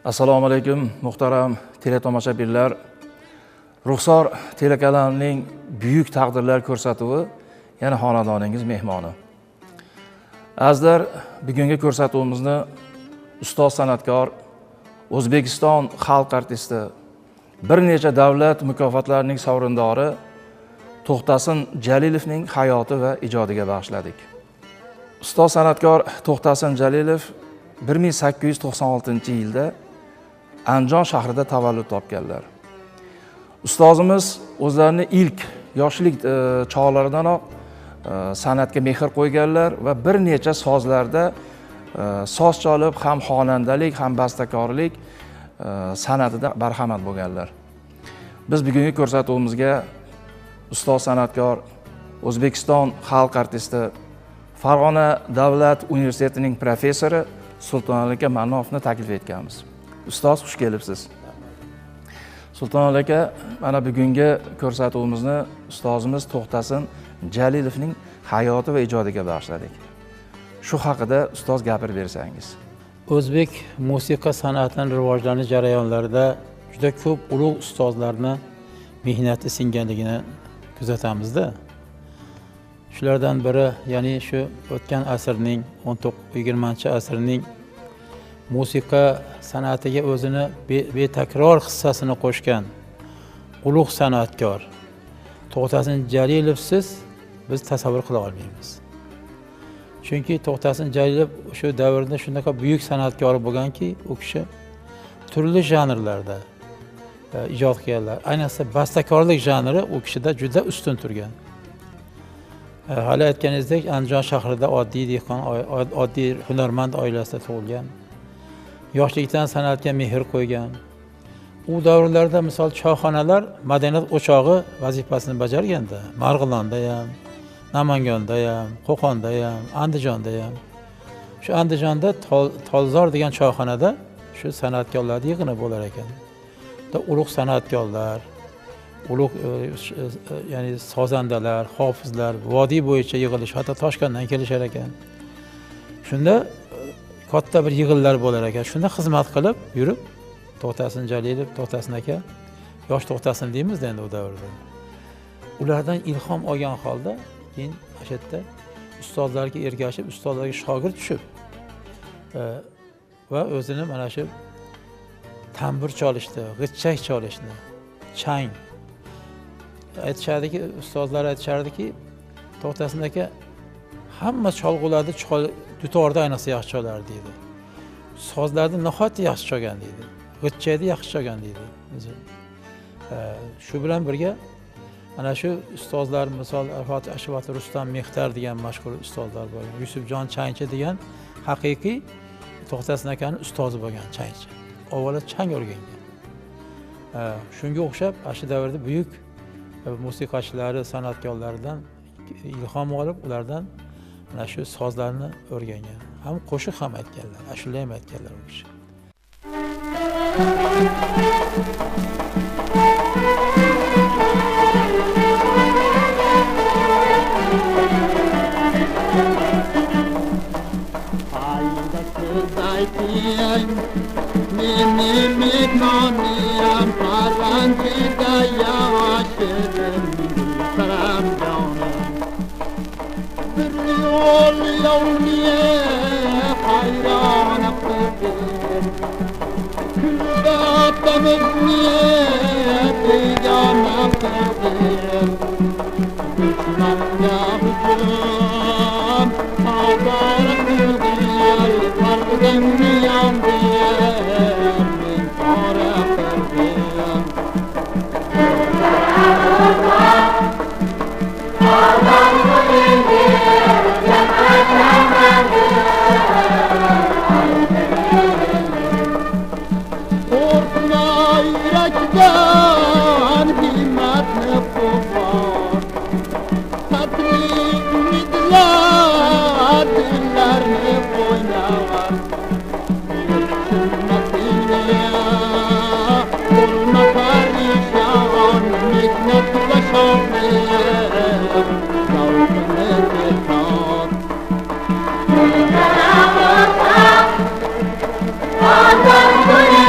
Assalomu alaykum muhtaram teletomoshabinlar. Ruxsor telekanalining buyuk taqdirlar ko'rsatuvi yana xonadoningiz mehmoni. Azizlar, bugungi ko'rsatuvimizni ustoz san'atkor, O'zbekiston xalq artisti, bir necha davlat mukofotlarining sovrindori To'xtasin Jalilovning hayoti va ijodiga bag'ishladik. Ustoz san'atkor To'xtasin Jalilov 1896-yilda Andijon shahrida tavallud topganlar. Ustozimiz o'zlarini ilk yoshlik chog'laridanoq san'atga mehr qo'yganlar va bir necha sozlarda soz chalib, ham xonandalik, ham bastakorlik san'atida barhamand bo'lganlar. Biz bugungi ko'rsatuvimizga ustoz san'atkor, O'zbekiston xalq artisti, Farg'ona davlat universitetining professori Sultonali aka Mannovni taklif etganmiz. Ustoz, xush kelibsiz. Sultonali aka, mana bugungi ko'rsatuvimizni ustozimiz To'xtasin Jalilovning hayoti va ijodiga bag'ishladik. Shu haqida ustoz gapirib bersangiz. O'zbek musiqa san'atining rivojlanish jarayonlarida juda ko'p ulug' ustozlarni mehnati singanligini kuzatamizda. Shulardan biri, ya'ni shu o'tgan asrning 19-20-asrning musiqa san'atiga o'zini betakror hissasini qo'shgan ulug' san'atkor To'xtasin Jalilovsiz biz tasavvur qila olmaymiz. Chunki To'xtasin Jalilov o'sha davrda shunaqa buyuk san'atkor bo'lganki, u kishi turli janrlarda ijod qilganlar. Ayniqsa bastakorlik janri u kishida juda ustun turgan. Hali aytganingizdek, Andijon shahrida oddiy dehqon, oddiy hunarmand oilasida tug'ilgan. Yoshlikdan san'atga mehr qo'ygan. U davrlarda misol choyxonalar madaniyat o'chog'i vazifasini bajarganda, Marg'ilonda ham, Namanganda ham, Qo'qonda ham, Andijonda ham. Shu Andijonda Tolzor degan choyxonada shu san'atkorlar yig'ini bo'lar ekan. Ulug' san'atkorlar, ulug' ya'ni sozandalar, hofizlar vodiy bo'yicha yig'ilish, hatto Toshkentdan kelishar ekan. Shunda katta bir yig'inlar bo'lar ekan. Shunda xizmat qilib yurib To'xtasin Jalilov, To'xtasin aka, yosh To'xtasin deymiz endi u davrda. Ulardan ilhom olgan holda keyin o'sha yerda ustozlarga ergashib, ustozlarga shogird tushib va o'zini mana shu tambur chalishni, g'ichchak chalishni, chang aytishardiki, ustozlar aytishardiki, To'xtasin aka hamma cholg'ularni dutorda ayniqsa yaxshi chalardi deydi. Sozlarni nihoyatda yaxshi chalgan deydi. G'ichchakni yaxshi chalgan deydi. Shu bilan birga ana shu ustozlar, misol Ashvat Rustam Mehtar degan mashhur ustozlar bo'lgan, Yusufjon Changchi degan haqiqiy To'xtasin akaning ustozi bo'lgan changchi. Avvalo chang o'rgangan. Shunga o'xshab shu davrda buyuk musiqachilari, san'atkorlaridan ilhom olib, ulardan mana shu sozlarni o'rgangan. Ham qo'shiq ham aytganlar, ashula ham aytganlar u kishi. Thank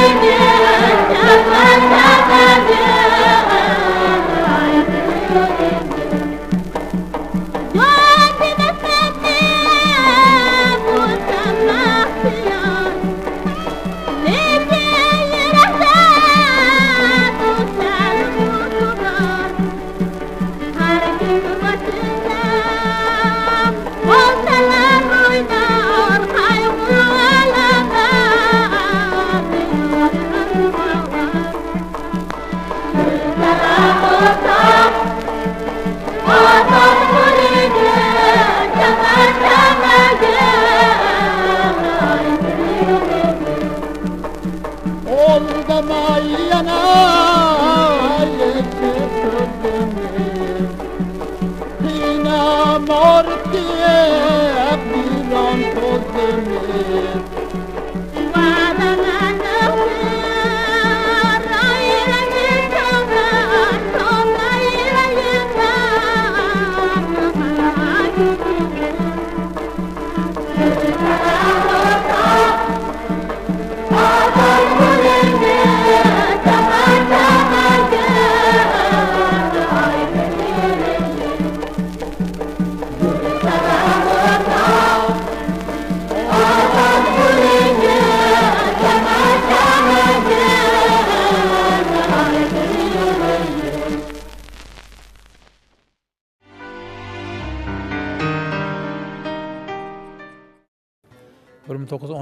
you.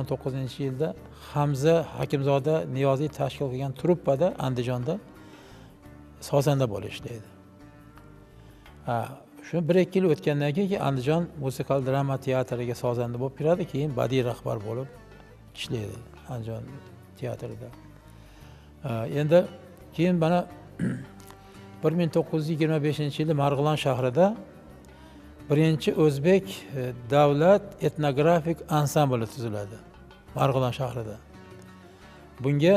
1919-yilda Hamza Hakimzoda Niyoziy tashkil qilgan truppada Andijonda sozanda bo'lib ishlaydi. Shu 1-2 yil o'tgandan keyin Andijon musikal drama teatriga sozanda bo'lib kiradi, keyin badiiy rahbar bo'lib ishlaydi Andijon teatrida. Endi keyin mana 1925-yilda Marg'ilon shahrida birinchi o'zbek davlat etnografik ansambli tuziladi Marg'ilon shahrida. Bunga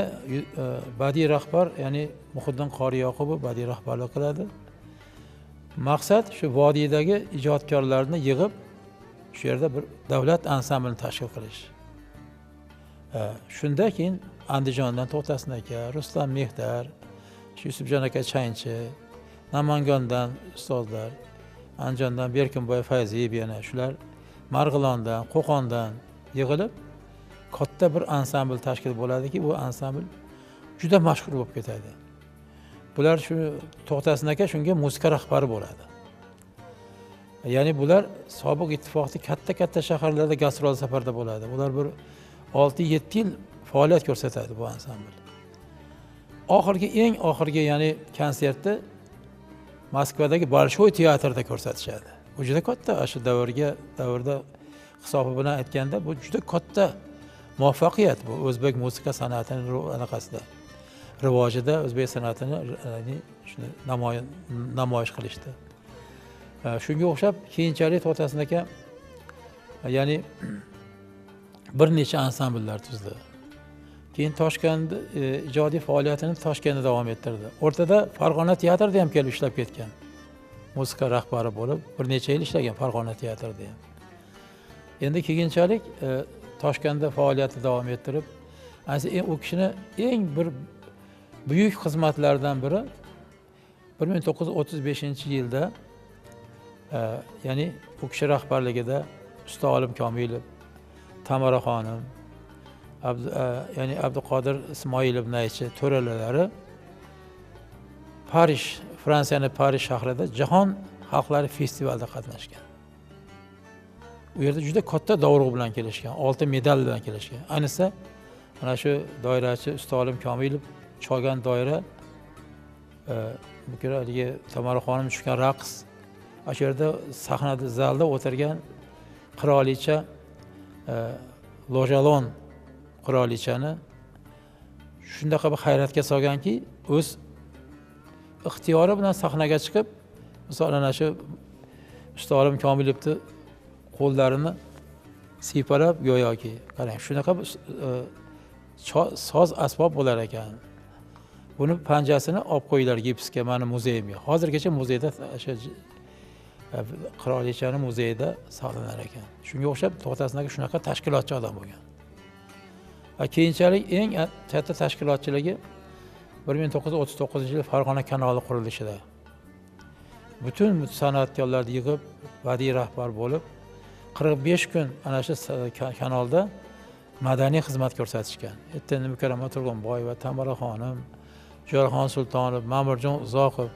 badiiy rahbar, ya'ni Muhiddin Qori Yoqubov badiiy rahbarlik qiladi. Maqsad shu vodiydagi ijodkorlarni yig'ib shu yerda bir davlat ansamblini tashkil qilish. Shunda keyin Andijondan To'xtasin aka, Rustam Mehdar, Yusufjon aka Chayinchi, Namangandan ustozlar, Andijondan Berkinboy Fayziyev, yana shular Marg'ilondan, Qo'qondan yig'ilib katta bir ansambl tashkil bo'ladiki, bu ansambl juda mashhur bo'lib ketadi. Bular shu To'xtasin aka shunga musiqa rahbari bo'ladi. Ya'ni bular sobiq ittifoqning katta-katta shaharlarda gastrol safarda bo'ladi. Ular bir 6-7 yil faoliyat ko'rsatadi bu ansambl. Oxirgi, eng oxirgi, ya'ni konsertni Moskvadagi Bolshoy teatrida ko'rsatishadi. Bu juda katta, o'sha davrda hisobi bilan aytganda bu juda katta muvaffaqiyat bu o'zbek musiqa san'atining anaqasida, rivojida o'zbek san'atini shuni namoyish qilishdi. Shunga o'xshab keyinchalik To'xtasin aka, ya'ni bir necha ansambllar tuzdi. Keyin Toshkent ijodiy faoliyatini Toshkentda davom ettirdi. O'rtada Farg'ona teatrida ham kelib ishlab ketgan. Musiqa rahbari bo'lib bir necha yil ishlagan Farg'ona teatrida ham. Endi keyinchalik Toshkentda faoliyatini davom ettirib, u kishini eng bir buyuk xizmatlaridan biri 1935-yilda, ya'ni u kishi rahbarligida Usta Olim Komilov, Tamara xonim, ya'ni Abduqodir Ismoilov naychi to'ralalari Parij, Fransiyaning Parij shahrida Jahon xalqlari festivalida qatnashgan. U yerda juda katta dovruq bilan kelishgan, oltin medal bilan kelishgan. Ayniqsa mana shu doirachi Usta Olim Komilov cholgan doira, bu kira haligi Tamara xonim tushgan raqs, o'sha yerda sahnada, zalda o'tirgan qirolicha Lojalon qirolichani shundaqa bir hayratga solganki, o'z ixtiyori bilan sahnaga chiqib, misol ana shu Usta Olim Komilovni qo'llarini siypalab, go'yoki qarang, shunaqa soz asbob bo'lar ekan. Buni panjasini olib qo'ydilar gipsga, mani muzeyimga. Hozirgacha muzeyda, o'sha qirolichani muzeyida saqlanar ekan. Shunga o'xshab To'xtasin aka shunaqa tashkilotchi odam bo'lgan. Va keyinchalik eng katta tashkilotchiligi 1939-yil Farg'ona kanali qurilishida. Butun san'atkorlarni yig'ib, badiiy rahbar bo'lib, 45 kun ana shu kanalda madaniy xizmat ko'rsatishgan. Ertaga Mukarrama Turg'unboyeva, Tamara xonim, Jo'raxon Sultonov, Ma'murjon Uzoqov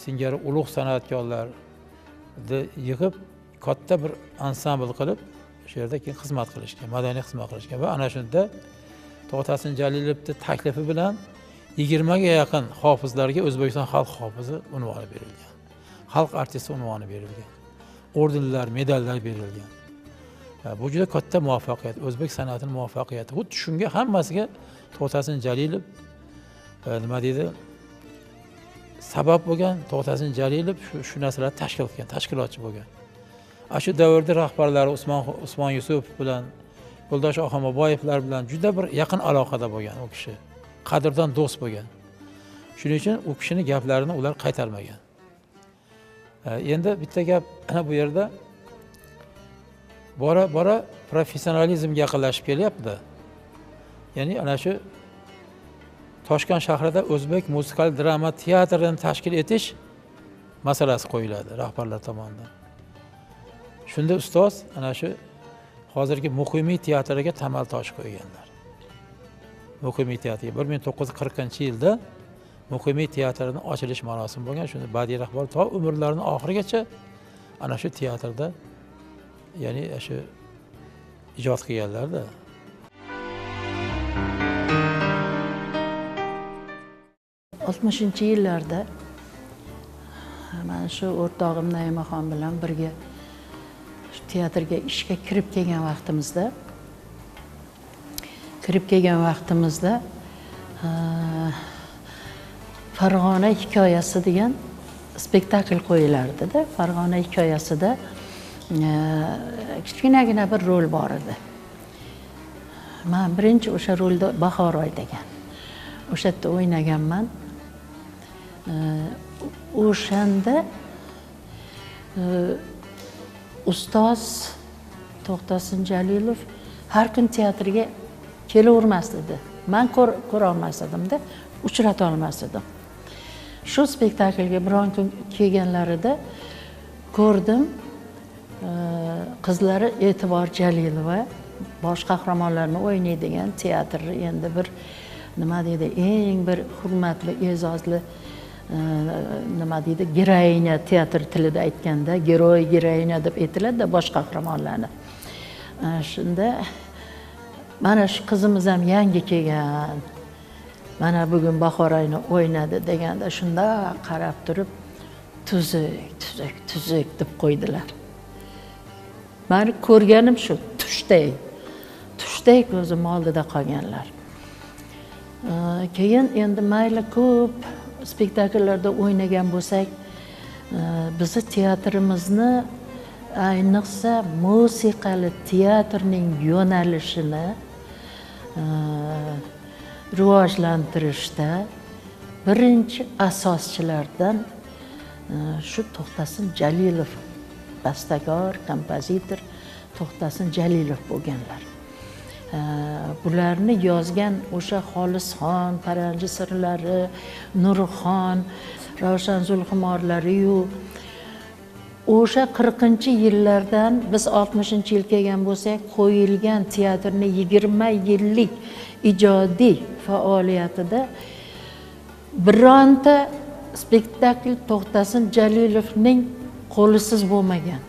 singari ulug' san'atkorlarni yig'ib, katta bir ansambl qilib, o'sha yerda keyin xizmat qilishgan, madaniy xizmat qilishgan. Va ana shunda To'xtasin Jalilovning taklifi bilan 20 ga yaqin hofizlarga O'zbekiston xalq hofizi unvoni berilgan. Xalq artisti unvoni berilgan. Ordenlar, medallar berilgan. Bu juda katta muvaffaqiyat, o'zbek san'atining muvaffaqiyati. Xuddi shunga hammasiga To'xtasin Jalilov nima deydi, sabab bo'lgan. To'xtasin Jalilov shu narsalarni tashkil qilgan, tashkilotchi bo'lgan. Shu davrda rahbarlari Usmon Yusupov bilan, Yo'ldosh Oxonboboyevlar bilan juda bir yaqin aloqada bo'lgan u kishi. Qadrdon do'st bo'lgan. Shuning uchun u kishining gaplarini ular qaytarmagan. Endi bitta gap ana bu yerda bora bora professionalizmga yaqinlashib kelyapti. Ya'ni ana shu Toshkent shahrida o'zbek musikal drama teatrini tashkil etish masalasi qo'yiladi rahbarlar tomonidan. Shunda ustoz ana shu hozirgi Muqimiy teatriga tamal tosh qo'yganlar. Muqimiy teatriga 1940-yilda Muqimiy teatrining ochilish marosimi bo'lgan. Shunda badiiy rahbar to umrlarining oxirigacha ana shu teatrda, ya'ni shu ijod qilganlarda. 60 yillarda mana shu o'rtog'im Naimaxon bilan birga teatrga ishga kirib kelgan vaqtimizda Farg'ona hikoyasi degan spektakl qo'yilardi-da. Farg'ona hikoyasida kichkinagina bir rol bor edi. Men birinchi o'sha rolda Bahoroy degan. O'sha yerda o'ynaganman. O'shanda ustoz To'xtasin Jalilov har kun teatrga kelavermas edi. Men ko'ra olmas edimda, uchrata olmas edim. Shu spektaklga biron kun kelganlarida ko'rdim, qizlari E'tibor Jalilova bosh qahramonlarni o'ynaydigan teatr endi bir nima deydi, eng bir hurmatli, e'zozli nima deydi, geroina, teatr tilida aytganda geroy, geroina deb aytiladi bosh qahramonlarni. Shunda mana shu qizimiz ham yangi kelgan, mana bugun Bahoroyni o'ynadi deganda shunda qarab turib tuzuk, tuzuk, tuzuk deb qo'ydilar. Meni ko'rganim shu tushday, tushday ko'zim oldida qolganlar. Keyin endi mayli ko'p spektakllarda o'ynagan bo'lsak, bizni teatrimizni ayniqsa musiqali teatrning yo'nalishini rivojlantirishda birinchi asoschilardan shu To'xtasin Jalilov, bastakor, kompozitor To'xtasin Jalilov bo'lganlar. Bularni yozgan o'sha Xolisxon, Paranji sirlari, Nurxon, Ravshan Zulxumorlari-yu o'sha 40-yillardan biz 60-yil kelgan bo'lsak, qo'yilgan teatrni 20 yillik ijodiy faoliyatida bironta spektakl To'xtasin Jalilovning qo'lisiz bo'lmagan.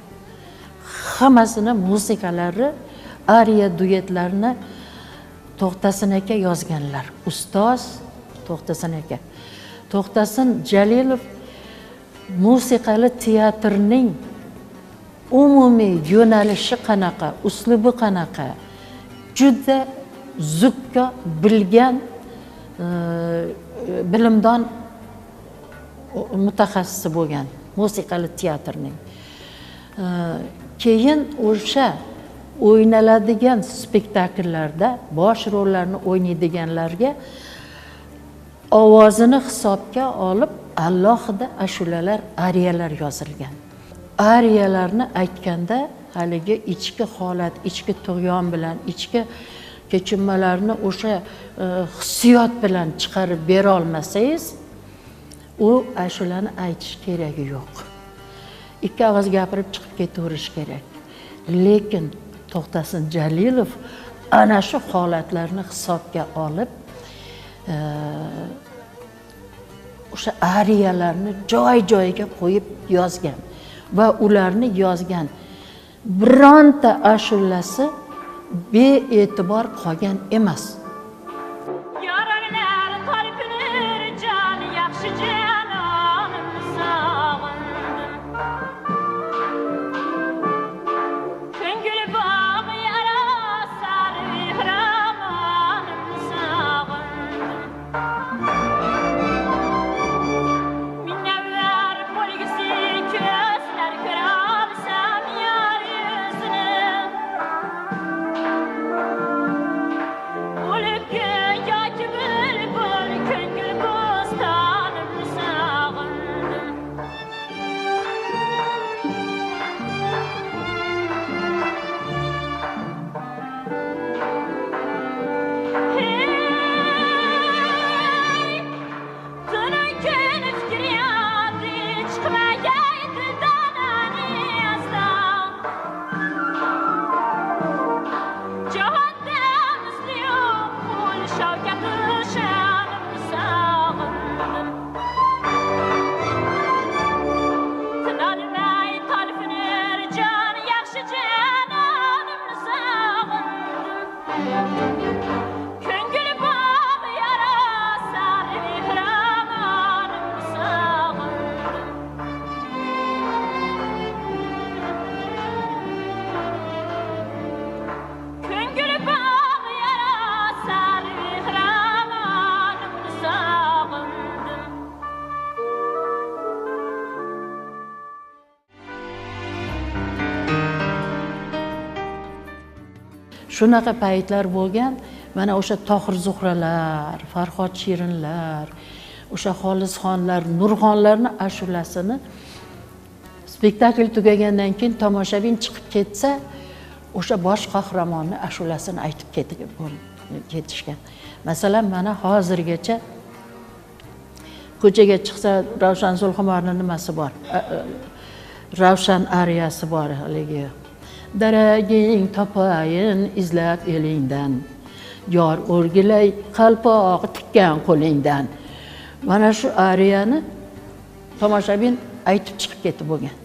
Hammasini musiqalari, ariya duetlarni To'xtasin aka yozganlar. Ustoz To'xtasin aka. To'xtasin Jalilov musiqali teatrning umumiy yo'nalishi qanaqa, uslubi qanaqa, juda zukko bilgan bilimdon mutaxassisi bo'lgan musiqali teatrning. Keyin o'sha o'ynaladigan spektakllarda bosh rollarni o'ynaydiganlarga ovozini hisobga olib alohida ashulalar, ariyalar yozilgan. Ariyalarni aytganda haligi ichki holat, ichki tug'yon bilan, ichki kechinmalarni o'sha hissiyot bilan chiqarib bera olmasangiz, u ashulani aytish keragi yo'q. Ikki og'iz gapirib chiqib ketaverish kerak. Lekin To'xtasin Jalilov ana shu holatlarni hisobga olib, o'sha ariyalarni joy-joyiga qo'yib yozgan va ularni yozgan bironta ashulasi bee'tibor qolgan emas. Shunaqa paytlar bo'lgan, mana o'sha Tohir Zuhralar, Farhod Shirinlar, o'sha Xolisxonlar, Nurxonlarni ashulasini spektakl tugagandan keyin tomoshabin chiqib ketsa, o'sha bosh qahramonni ashulasini aytib ketishgan. Masalan, mana hozirgacha ko'chaga chiqsa Ravshan Zulxumorning nimasi bor? Ravshan ariyasi bor haligi. Daraging topayin izlab elingdan, yor o'rgilay qalpoq tikkan qo'lingdan. Mana shu ariyani tomoshabin aytib chiqib ketib bo'lgan.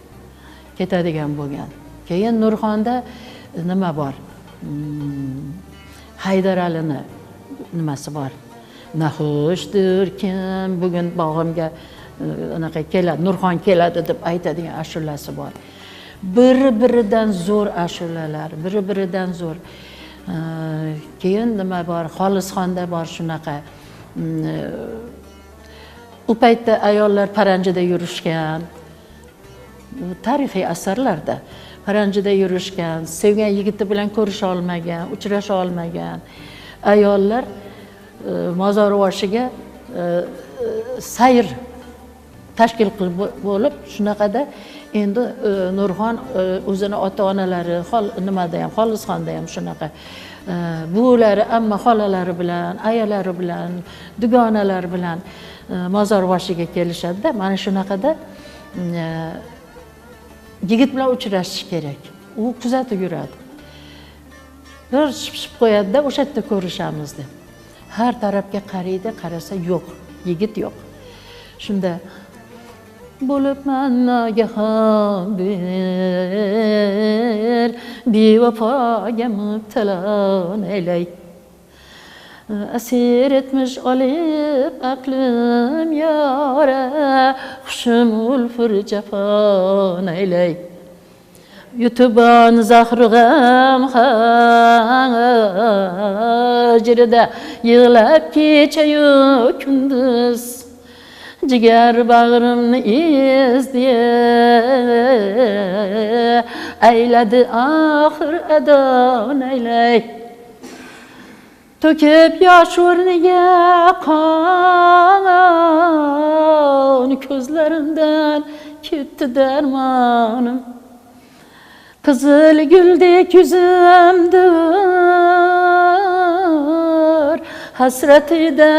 Ketadigan bo'lgan. Keyin Nurxonda nima bor? Haydar Alini nimasi bor? Naxushdir kim bugun bog'imga anaqa keladi, Nurxon keladi deb aytadigan ashulasi bor. Bir-biridan zo'r ashulalar, bir-biridan zo'r. Keyin nima bor? Xolisxonda bor shunaqa. U paytda ayollar paranjida yurishgan. Tarixiy asarlarda paranjida yurishgan, sevgan yigiti bilan ko'risha olmagan, uchrasha olmagan ayollar mozorvoshiga sayr tashkil qilib bo'lib, shunaqada endi Nurxon o'zini ota-onalari, nimada ham, Xolisxonda ham shunaqa buvilari, amma xolalari bilan, ayalari bilan, dugonalari bilan mozorvoshiga kelishadi-da. Mana shunaqada yigit bilan uchrashish kerak. U kuzatib yuradi. Bir ship-ship qo'yadi-da, o'sha yerda ko'rishamiz deb. Har tarafga qaraydi, qarasa yo'q, yigit yo'q. Shunda bo'libman nagahon bir bevafoga mubtalo naylay. Asir etmiş olib aqlim yora, hushim ulfur jafo naylay. Yutubon zahru g'am hajrida yig'lab kechayu kunduz, jigar bag'rimni ezdi ayladi oxir ado naylay. To'kib yosh o'rniga qon, ko'zlarimdan ketdi darmonim. Qizil guldek yuzimdir, hasratida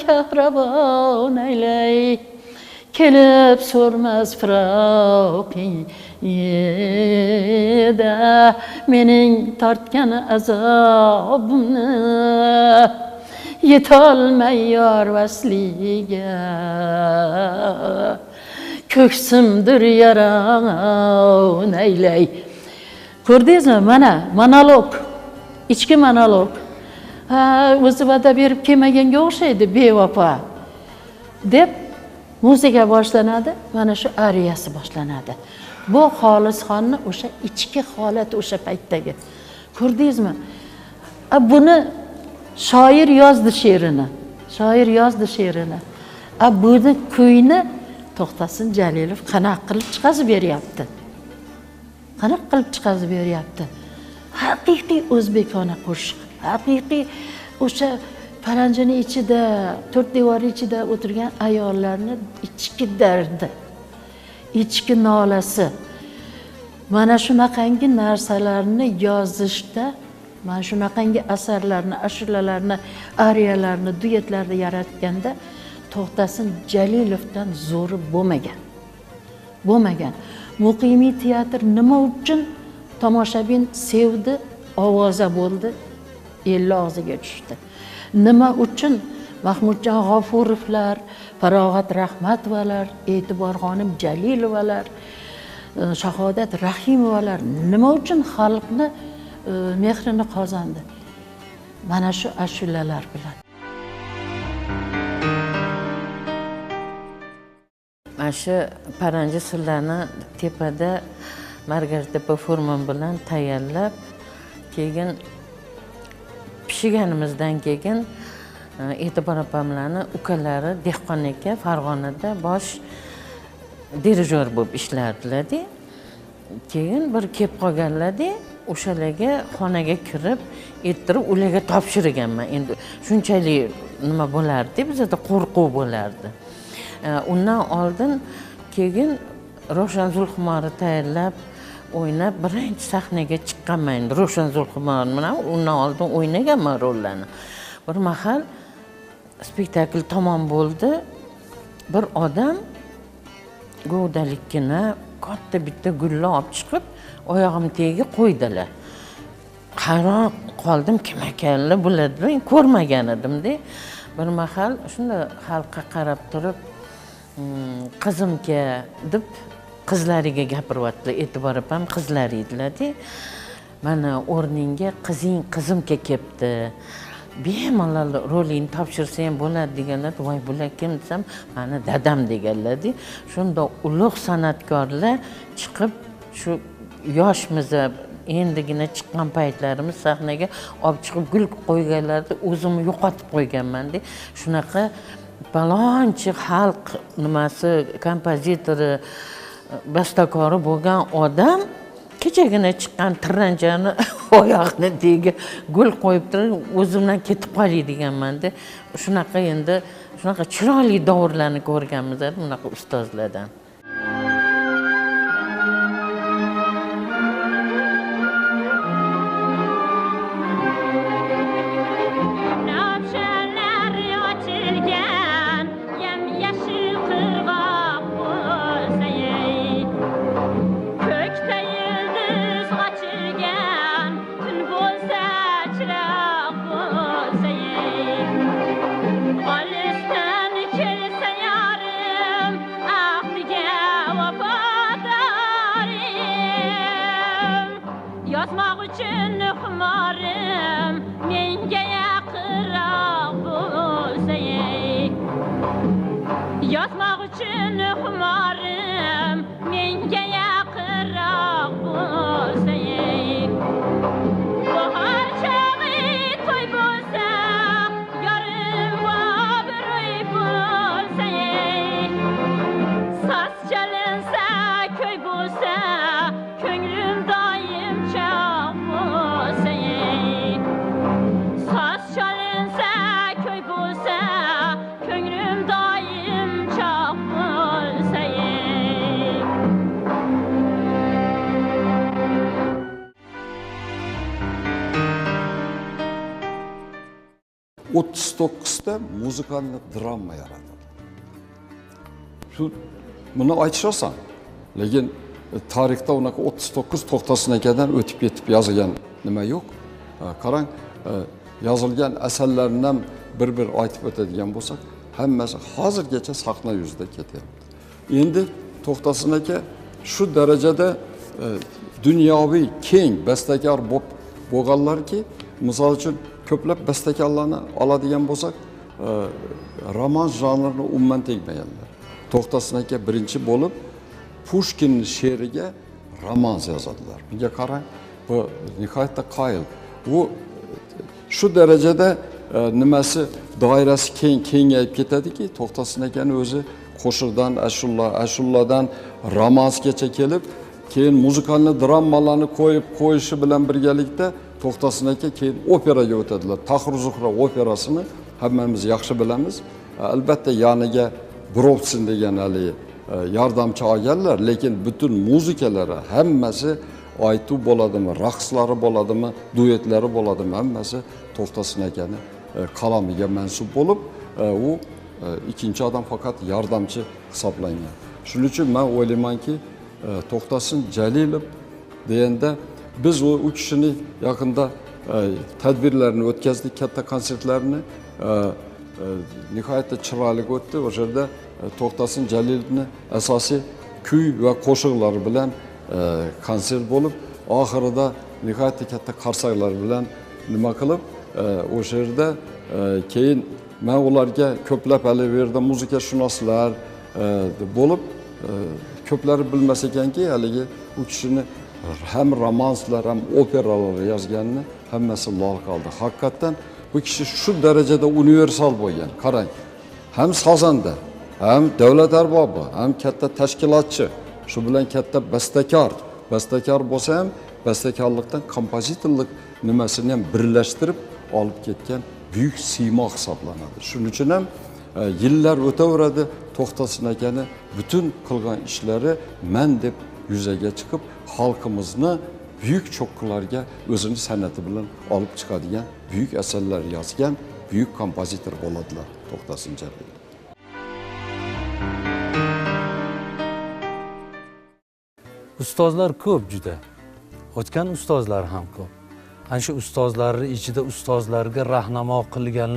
kahrabon aylay. Kelib so'rmas firoqida mening tortgan azobimni, yetolmay yor vasliga ko'ksimdir yaron aylay. Ko'rdingizmi? Mana monolog, ichki monolog. Ha, o'zi va'da berib kelmaganga o'xshaydi bevafo deb muzika boshlanadi, mana shu ariyasi boshlanadi. Bu Xolisxonni o'sha ichki holati o'sha paytdagi. Ko'rdingizmi? Buni shoir yozdi she'rini. Shoir yozdi she'rini. Buni kuyni To'xtasin Jalilov qanaqa qilib chiqazib beryapti? Qanaqa qilib chiqazib beryapti? Haqiqiy o'zbekona qo'shiq, haqiqiy o'sha paranjini ichida, to'rt devor ichida o'tirgan ayollarni ichki dardi, ichki nolasi. Mana shunaqangi narsalarni yozishda, mana shunaqangi asarlarni, ashulalarni, ariyalarni, duetlarni yaratganda To'xtasin Jalilovdan zo'ri bo'lmagan. Bo'lmagan. Muqimiy teatr nima uchun tomoshabin sevdi, ovoza bo'ldi, elli og'ziga tushdi. Nima uchun Mahmudjon G'ofurovlar, Farog'at Rahmatovalar, E'tiborxonim Jalilovalar, Shahodat Rahimovalar nima uchun xalqni mehrini qozondi? Mana shu ashulalar bilan. Mana shu paranji sirlarni tepada Margartepa furman bilan tayyorlab, keyin pishiganimizdan keyin E'tibor opamlarni ukalari Dehqon aka Farg'onada bosh dirijor bo'lib ishlardilar-da. Keyin bir kelib qolganlar-da, o'shalarga xonaga kirib, ettirib ularga topshirganman. Endi shunchalik nima bo'lardi, bizda qo'rquv bo'lardi. Undan oldin keyin Ravshan Zulxumorni tayyorlab, o'ynab birinchi sahnaga chiqqanman. Endi Ravshan Zulxumor bilan undan oldin o'ynaganman rollarni. Bir mahal spektakl tamom bo'ldi. Bir odam govdalikkina katta bitta gulni olib chiqib oyog'im tagiga qo'ydilar. Hayron qoldim, kim ekanlar bular deb ko'rmagan edimda. Bir mahal shunda xalqqa qarab turib, qizimga deb qizlariga gapiryaptilar. E'tibor opam qizlari edilar-da. Mana o'rningga qizing qizimga kelibdi. Bemalol rolingni topshirsa ham bo'ladi deganlar. Voy, bular kim desam, mani dadam deganlar-da. Shunda ulug' san'atkorlar chiqib, shu yoshmiz, endigina chiqqan paytlarimiz sahnaga olib chiqib gul qo'yganlarda o'zimni yo'qotib qo'yganman-da. Shunaqa palonchi xalq nimasi kompozitori, bastakori bo'lgan odam kechagina chiqqan tirranchani oyog'ini tagiga gul qo'yib turib o'zimdan ketib qolay deganman-da. Shunaqa endi shunaqa chiroyli davrlarni ko'rganmiz bunaqa ustozlardan. 39'da muzikalni drama yaratildi. Shu buni aytish oson, lekin tarixda unaqa 39 To'xtasin akadan o'tib ketib yozilgan nima yo'q. Qarang, yozilgan asarlarni ham bir-bir aytib o'tadigan bo'lsak, hammasi hozirgacha sahna yuzida ketyapti. Endi To'xtasin aka shu darajada dunyoviy keng bastakor bo'lganlarki, misol uchun ko'plab bastakorlarni oladigan bo'lsak, roman janrini umuman tegmaganlar. To'xtasin aka birinchi bo'lib Pushkinning she'riga romans yozadilar. Bunga qarang, bu nihoyatda qoyil. Bu shu darajada nimasi doirasi kengayib ketadiki, To'xtasin akani o'zi qo'shiqdan ashulla, ashulladan romansgacha kelib, keyin muzikalni dramalarni qo'yib qo'yishi bilan birgalikda To'xtasin aka keyin operaga o'tadilar. Tahir Zuhra operasini hammamiz yaxshi bilamiz. Albatta yoniga Brovtsin degan hali yordamchi olganlar, lekin butun muzikalari hammasi aytuv bo'ladimi, raqslari bo'ladimi, duetlari bo'ladimi, hammasi To'xtasin akani qalamiga mansub bo'lib, u ikkinchi odam faqat yordamchi hisoblangan. Shuning uchun men o'ylaymanki, To'xtasin Jalilov deganda biz u kishini yaqinda tadbirlarni o'tkazdik, katta konsertlarni nihoyatda chiroyli o'tdi. O'sha yerda To'xtasin Jalilovni asosiy kuy va qo'shiqlari bilan konsert bo'lib, oxirida nihoyatda katta qarsaklar bilan nima qilib, O'sha yerda keyin men ularga ko'plab hali bu yerda muzikashunoslar bo'lib, ko'plari bilmas ekanki, haligi u kishini ham romanslar, ham operalar yozganini hammasi lol qoldi. Haqiqatdan bu kishi shu darajada universal bo'lgan. Qarang, ham sozanda, ham davlat arbobi, ham katta tashkilotchi, shu bilan katta bastakor. Bastakor bo'lsa ham bastakorlikdan kompozitorlik nimasini ham birlashtirib olib ketgan buyuk siymo hisoblanadi. Shuning uchun ham yillar o'taveradi, To'xtasin akani butun qilgan ishlari man deb yuzaga chiqib, xalqimizni buyuk cho'qqilarga o'zini san'ati bilan olib chiqadigan buyuk asarlar yozgan buyuk kompozitor bo'ladilar To'xtasin Jalilov. Ustozlar ko'p juda. O'tgan ustozlar ham ko'p. Ana shu ustozlarning ichida ustozlarga rahnamo qilgan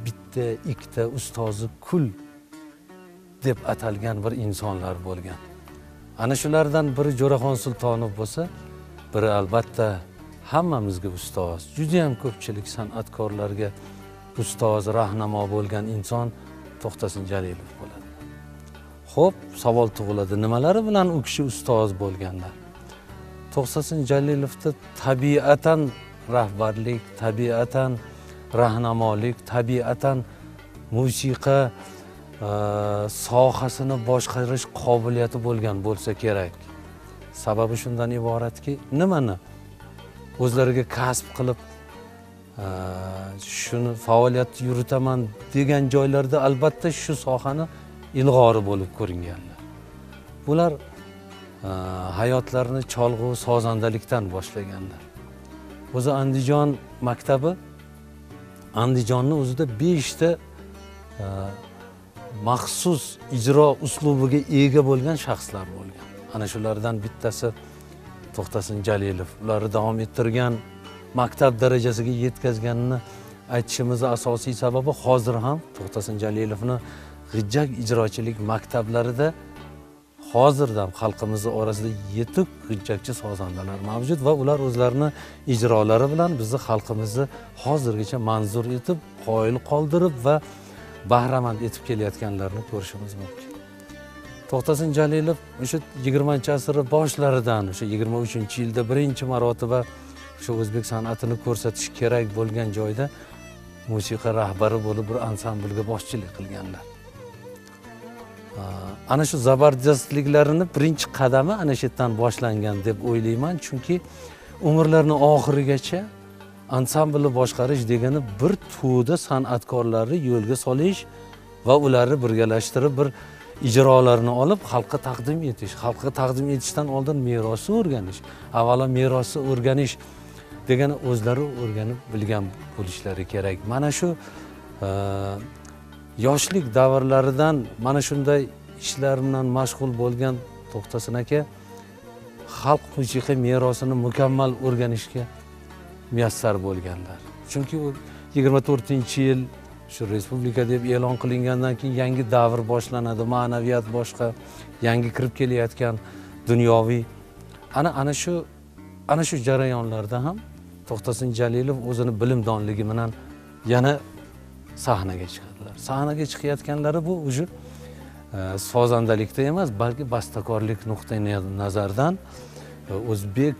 bitta, ikkita ustozi kul deb atalgan bir insonlar bo'lgan. Ana shulardan biri Jo'raxon Sultonov bo'lsa, biri albatta hammamizga ustoz, juda ham ko'pchilik san'atkorlarga ustoz, rahnamo bo'lgan inson To'xtasin Jalilov bo'ladi. Xo'p, savol tug'iladi, nimalari bilan u kishi ustoz bo'lganlar? To'xtasin Jalilovda tabiatan rahbarlik, tabiatan rahnamolik, tabiatan musiqa sohasini boshqarish qobiliyati bo'lgan bo'lsa kerak. Sababi shundan iboratki, nimani o'zlariga kasb qilib shuni faoliyat yuritaman degan joylarda albatta shu sohani ilg'ori bo'lib ko'ringanlar. Bular hayotlarini cholg'u sozandalikdan boshlaganlar. O'zi Andijon maktabi, Andijonni o'zida 5 ta maxsus ijro uslubiga ega bo'lgan shaxslar bo'lgan. Ana shulardan bittasi To'xtasin Jalilov. Ularni davom ettirgan, maktab darajasiga yetkazganini aytishimizning asosiy sababi hozir ham To'xtasin Jalilovni g'ijjak ijrochilik maktablarida hozirdan xalqimiz orasida yetuk g'ijjakchi sozandalar mavjud va ular o'zlarini ijrolari bilan bizni xalqimizni hozirgacha manzur etib, qoyil qoldirib va bahramand etib kelayotganlarini ko'rishimiz mumkin. To'xtasin Jalilov o'sha 20-asr boshlaridan, o'sha 23-yilda birinchi marotaba o'sha o'zbek san'atini ko'rsatish kerak bo'lgan joyda musiqa rahbari bo'lib bir ansamblga boshchilik qilganlar. Ana shu zabardastliklarini birinchi qadami ana shu yerdan boshlangan deb o'ylayman, chunki umrlarini oxirigacha ansamblni boshqarish degani bir to'da san'atkorlarni yo'lga solish va ularni birgalashtirib bir ijrolarni olib xalqqa taqdim etish. Xalqqa taqdim etishdan oldin merosni o'rganish, avvalo merosni o'rganish degani o'zlari o'rganib bilgan bo'lishlari kerak. Mana shu yoshlik davrlaridan mana shunday ishlar bilan mashg'ul bo'lgan To'xtasin aka xalq musiqa merosini mukammal o'rganishga muyassar bo'lganlar. Chunki u 24-yil shu respublika deb e'lon qilingandan keyin yangi davr boshlanadi, ma'naviyat boshqa, yangi kirib kelayotgan dunyoviy ana shu jarayonlarda ham To'xtasin Jalilov o'zini bilimdonligi bilan yana sahnaga chiqadilar. Sahnaga chiqayotganlari bu уже sozandalikda emas, balki bastakorlik nuqtai nazaridan o'zbek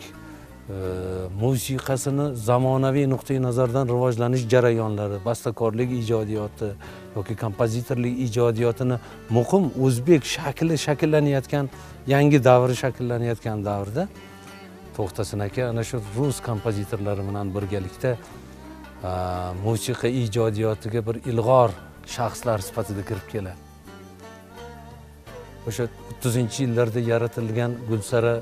musiqasini zamonaviy nuqtai nazardan rivojlanish jarayonlari, bastakorlik ijodiyoti yoki kompozitorlik ijodiyotini muqim o'zbek shakli shakllanayotgan, yangi davri shakllanayotgan davrda To'xtasin aka ana shu rus kompozitorlari bilan birgalikda musiqa ijodiyotiga bir ilg'or shaxslar sifatida kirib keladi. O'sha 30-yillarda yaratilgan Gulsara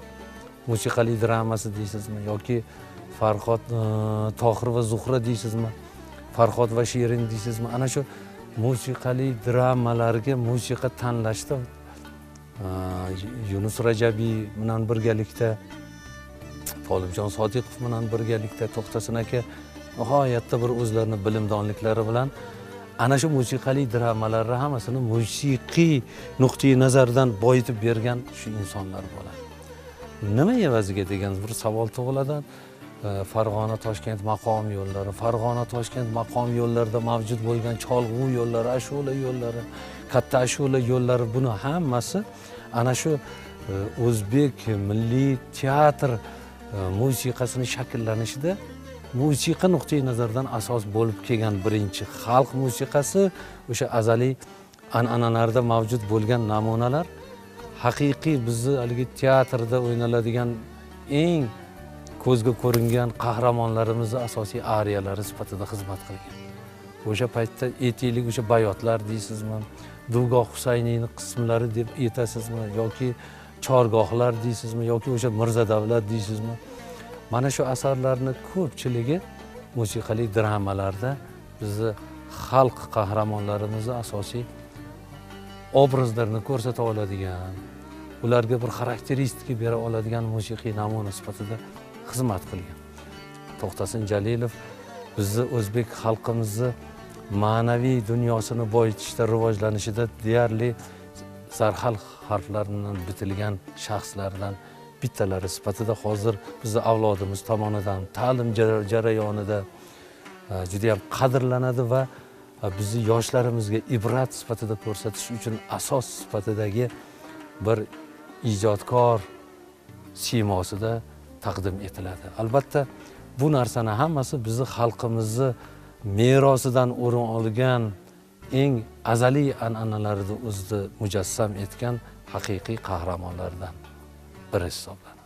musiqali dramasi deysizmi yoki Farhod Tohir va Zuhra deysizmi, Farhod va Shirin deysizmi, ana shu musiqali dramalarga musiqa tanlashda Yunus Rajabiy bilan birgalikda, Tolibjon Sodiqov bilan birgalikda To'xtasin aka nihoyatda bir o'zlarini bilimdonliklari bilan ana shu musiqali dramalarni hammasini musiqiy nuqtai nazardan boyitib bergan shu insonlar bo'ladi. Nima evaziga degan bir savol tug'iladi. Farg'ona Toshkent maqom yo'llari, Farg'ona Toshkent maqom yo'llarida mavjud bo'lgan cholg'u yo'llari, ashula yo'llari, katta ashula yo'llari, buni hammasi ana shu o'zbek milliy teatr musiqasini shakllanishida musiqa nuqtai nazaridan asos bo'lib kelgan birinchi xalq musiqasi, o'sha azaliy an'analarda mavjud bo'lgan namunalar haqiqiy bizni haligi teatrda o'ynaladigan eng ko'zga ko'ringan qahramonlarimizni asosiy ariyalari sifatida xizmat qilgan. O'sha paytda aytaylik, o'sha bayotlar deysizmi, Dugoh Husayniyni qismlari deb aytasizmi yoki chorgohlar deysizmi yoki o'sha Mirza Davlat deysizmi? Mana shu asarlarni ko'pchiligi musiqali dramalarda bizni xalq qahramonlarimizni asosiy obrazlarini ko'rsata oladigan, ularga bir xarakteristika bera oladigan musiqiy namuna sifatida xizmat qilgan. To'xtasin Jalilov bizni o'zbek xalqimizni ma'naviy dunyosini boyitishda, rivojlanishida deyarli zarhal harflar bilan bitilgan shaxslardan bittalari sifatida hozir bizni avlodimiz tomonidan ta'lim jarayonida juda ham qadrlanadi va bizni yoshlarimizga ibrat sifatida ko'rsatish uchun asos sifatidagi bir ijodkor siymosida taqdim etiladi. Albatta bu narsani hammasi bizni xalqimizni merosidan o'rin olgan eng azaliy an'analarni o'zida mujassam etgan haqiqiy qahramonlardan biri hisoblanadi.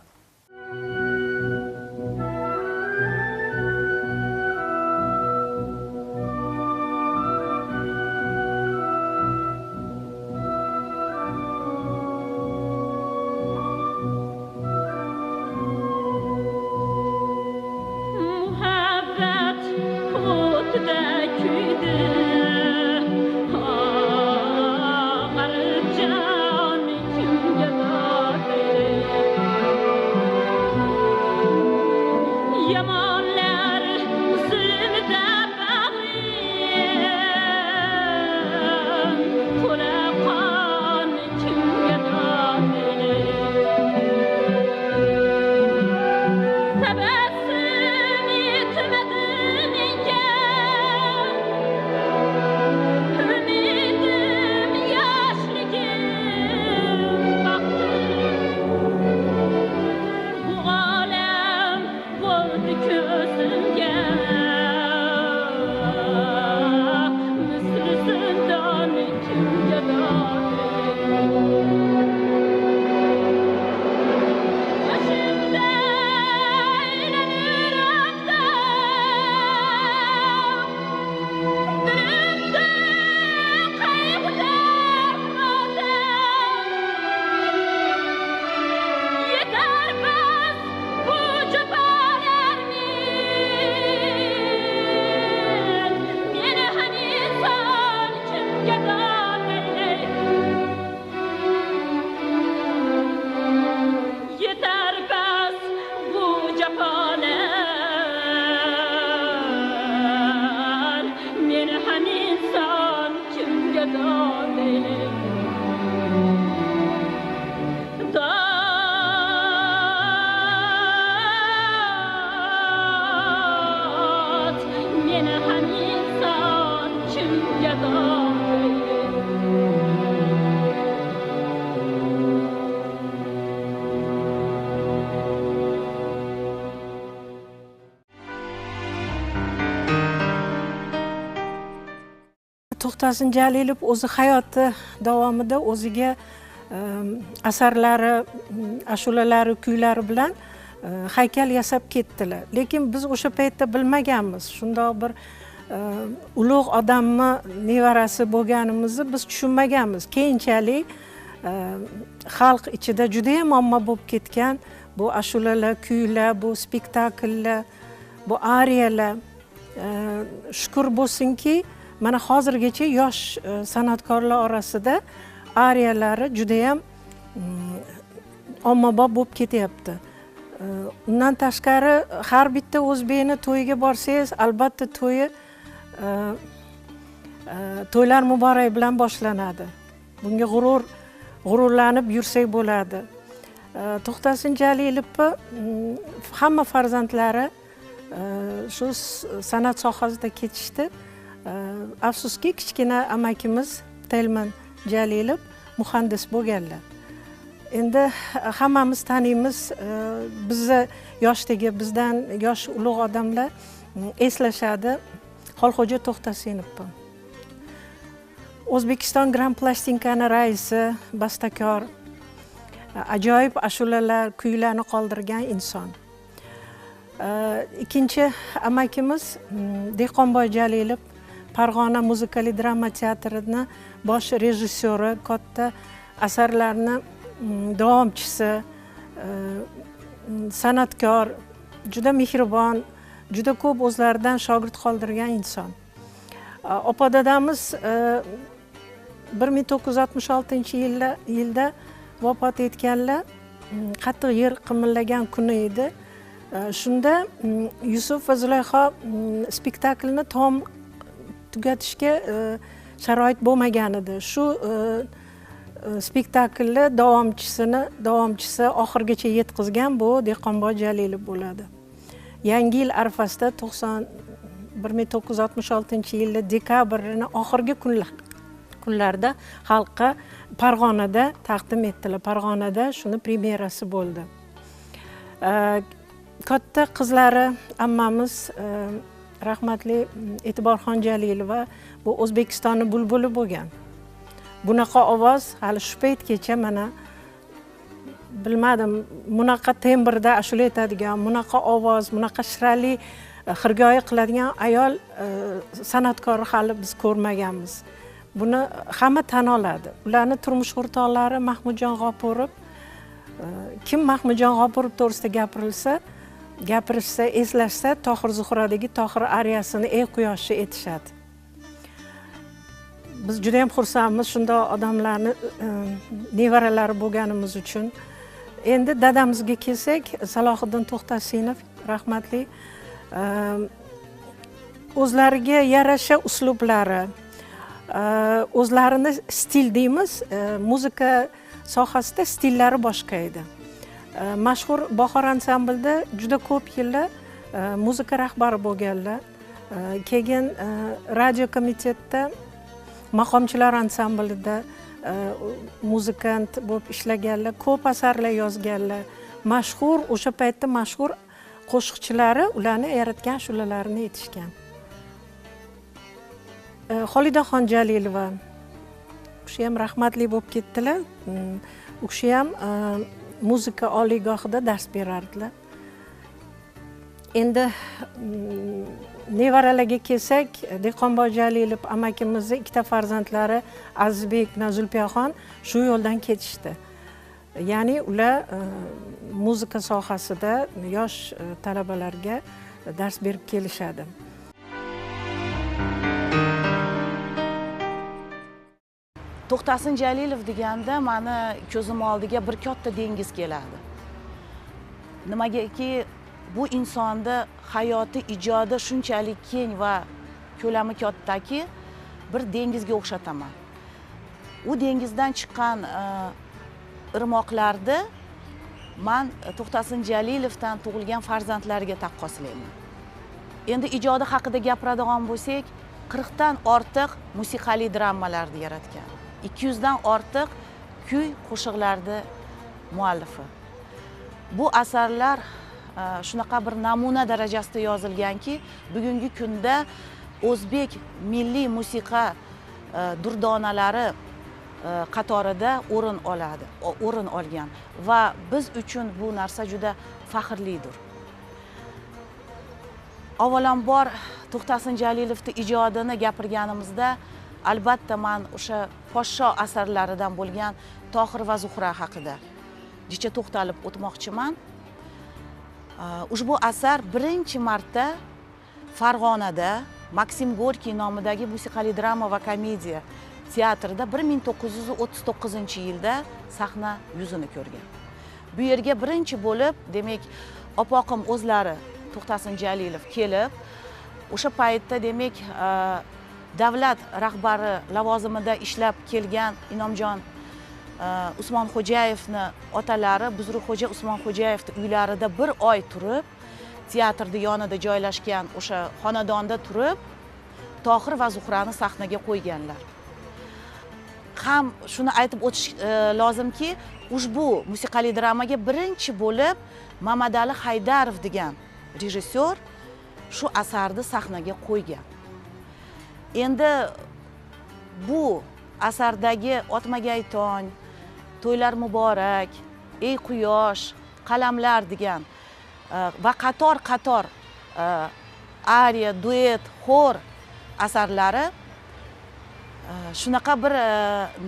To'xtasin Jalilov o'zi hayoti davomida o'ziga asarlari, ashulalari, kuylari bilan haykal yasab ketdilar. Lekin biz o'sha paytda bilmaganmiz. Shundoq bir ulug' odamni nevarasi bo'lganimizni biz tushunmaganmiz. Keyinchalik xalq ichida juda ham omma bo'lib ketgan bu ashulalar, kuylar, bu spektakllar, bu ariyalar, shukur bo'lsinki, mana hozirgacha yosh san'atkorlar orasida ariyalari juda ham ommabop bo'lib ketyapti. Undan tashqari har bitta o'zbekni to'yiga borsangiz, albatta to'yi to'ylar muborak bilan boshlanadi. Bunga g'ururlanib yursak bo'ladi. To'xtasin Jalilovni hamma farzandlari Shu san'at sohasida ketishdi. Afsuski, kichkina amakimiz Telman Jalilov muhandis bo'lganlar. Endi hammamiz taniymiz, bizni yoshdagi, bizdan yosh ulug' odamlar eslashadi Xolxo'ja To'xtasinovni. O'zbekiston Grand Plastinkani raisi, bastakor, ajoyib ashulalar, kuylarni qoldirgan inson. Ikkinchi amakimiz Dehqonboy Jalilov, Farg'ona muzikali drama teatrini bosh rejissyori, katta asarlarni davomchisi, san'atkor, juda mehribon, juda ko'p o'zlaridan shogird qoldirgan inson. Opa dadamiz 1966-yilda vafot etganlar, qattiq yer qimillagan kuni edi. Shunda Yusuf va Zulayho spektaklni tom tugatishga sharoit bo'lmagan edi. Shu spektaklni davomchisi oxirigacha yetkazgan bu Dehqonboy Jalilov bo'ladi. Yangi yil arafasida 1966-yilda dekabrning oxirgi kunlarida xalqqa Farg'onada taqdim etdilar. Farg'onada shuni premyerasi bo'ldi. Katta qizlari ammamiz rahmatli E'tiborxon Jalilova bu O'zbekistonning bulbuli bo'lgan. Bunaqa ovoz hali shu paytgacha mana bilmadim, bunaqa tembrda ashula aytadigan, bunaqa ovoz, bunaqa shirali xirgoyi qiladigan ayol san'atkorni hali biz ko'rmaganmiz. Buni hamma tan oladi. Ularning turmush o'rtoqlari Mahmudjon G'ofurov, kim Mahmudjon G'ofurov to'g'risida gapirishsa, eslashsa, Tohir Zuhradagi Tohir ariyasini ey quyoshi aytishadi. Biz juda ham xursandmiz shunday odamlarni nevaralari bo'lganimiz uchun. Endi dadamizga kelsak, Salohiddin To'xtasinov rahmatli o'zlariga yarasha uslublari, o'zlarini stil deymiz, muzika sohasida stillari boshqa edi. Mashhur Bahor ansamblida juda ko'p yillar muzika rahbari bo'lganlar. Keyin radio komitetda maqomchilar ansamblida muzikant bo'lib ishlaganlar, ko'p asarlar yozganlar. Mashhur, o'sha paytda mashhur qo'shiqchilari ularni yaratgan ashulalarini aytishgan. Xolidaxon Jalilova, u kishi ham rahmatli bo'lib ketdilar. U kishi ham muzika oliygohida dars berardilar. Endi nevaralarga kelsak, Dehqonboy Jalilov amakimizni ikkita farzandlari Azizbek bilan Zulfiyaxon shu yo'ldan ketishdi. Ya'ni ular muzika sohasida yosh talabalarga dars berib kelishadi. To'xtasin Jalilov deganda meni ko'zim oldiga bir katta dengiz keladi. Nimagaki bu insonni hayoti, ijodi shunchalik keng va ko'lami kattaki, bir dengizga o'xshataman. U dengizdan chiqqan irmoqlarni man To'xtasin Jalilovdan tug'ilgan farzandlariga taqqoslayman. Endi ijodi haqida gapiradigan bo'lsak, 40 dan ortiq musiqali dramalarni yaratgan. 200 dan ortiq kuy qo'shiqlarni muallifi. Bu asarlar shunaqa bir namuna darajasida yozilganki, bugungi kunda o'zbek milliy musiqa durdonalari qatorida o'rin oladi, o'rin olgan va biz uchun bu narsa juda faxrlidir. Avvalambor To'xtasin Jalilovning ijodini gapirganimizda albatta men o'sha poshsho asarlaridan bo'lgan Tohir va Zuhra haqida jicha to'xtalib o'tmoqchiman. Ushbu asar birinchi marta Farg'onada Maksim Gorkiy nomidagi musiqali drama va komediya teatrida 1939-yilda sahna yuzini ko'rgan. Bu yerga birinchi bo'lib, demak, opoqim o'zlari To'xtasin Jalilov kelib, o'sha paytda demak, davlat rahbari lavozimida ishlab kelgan Inomjon Usmonxo'jayevni otalari Buzrukxo'ja Usmonxo'jayevning uylarida bir oy turib, Teatrni yonida joylashgan o'sha xonadonda turib Tohir va Zuhrani sahnaga qo'yganlar. Ham shuni aytib o'tish lozimki, ushbu musiqali dramaga birinchi bo'lib Mamadali Haydarov degan rejissyor shu asarni sahnaga qo'ygan. Endi bu asardagi Otmagay tong, To'ylar muborak, Ey quyosh, Qalamlar degan va qator-qator ariya, duet, xor asarlari shunaqa bir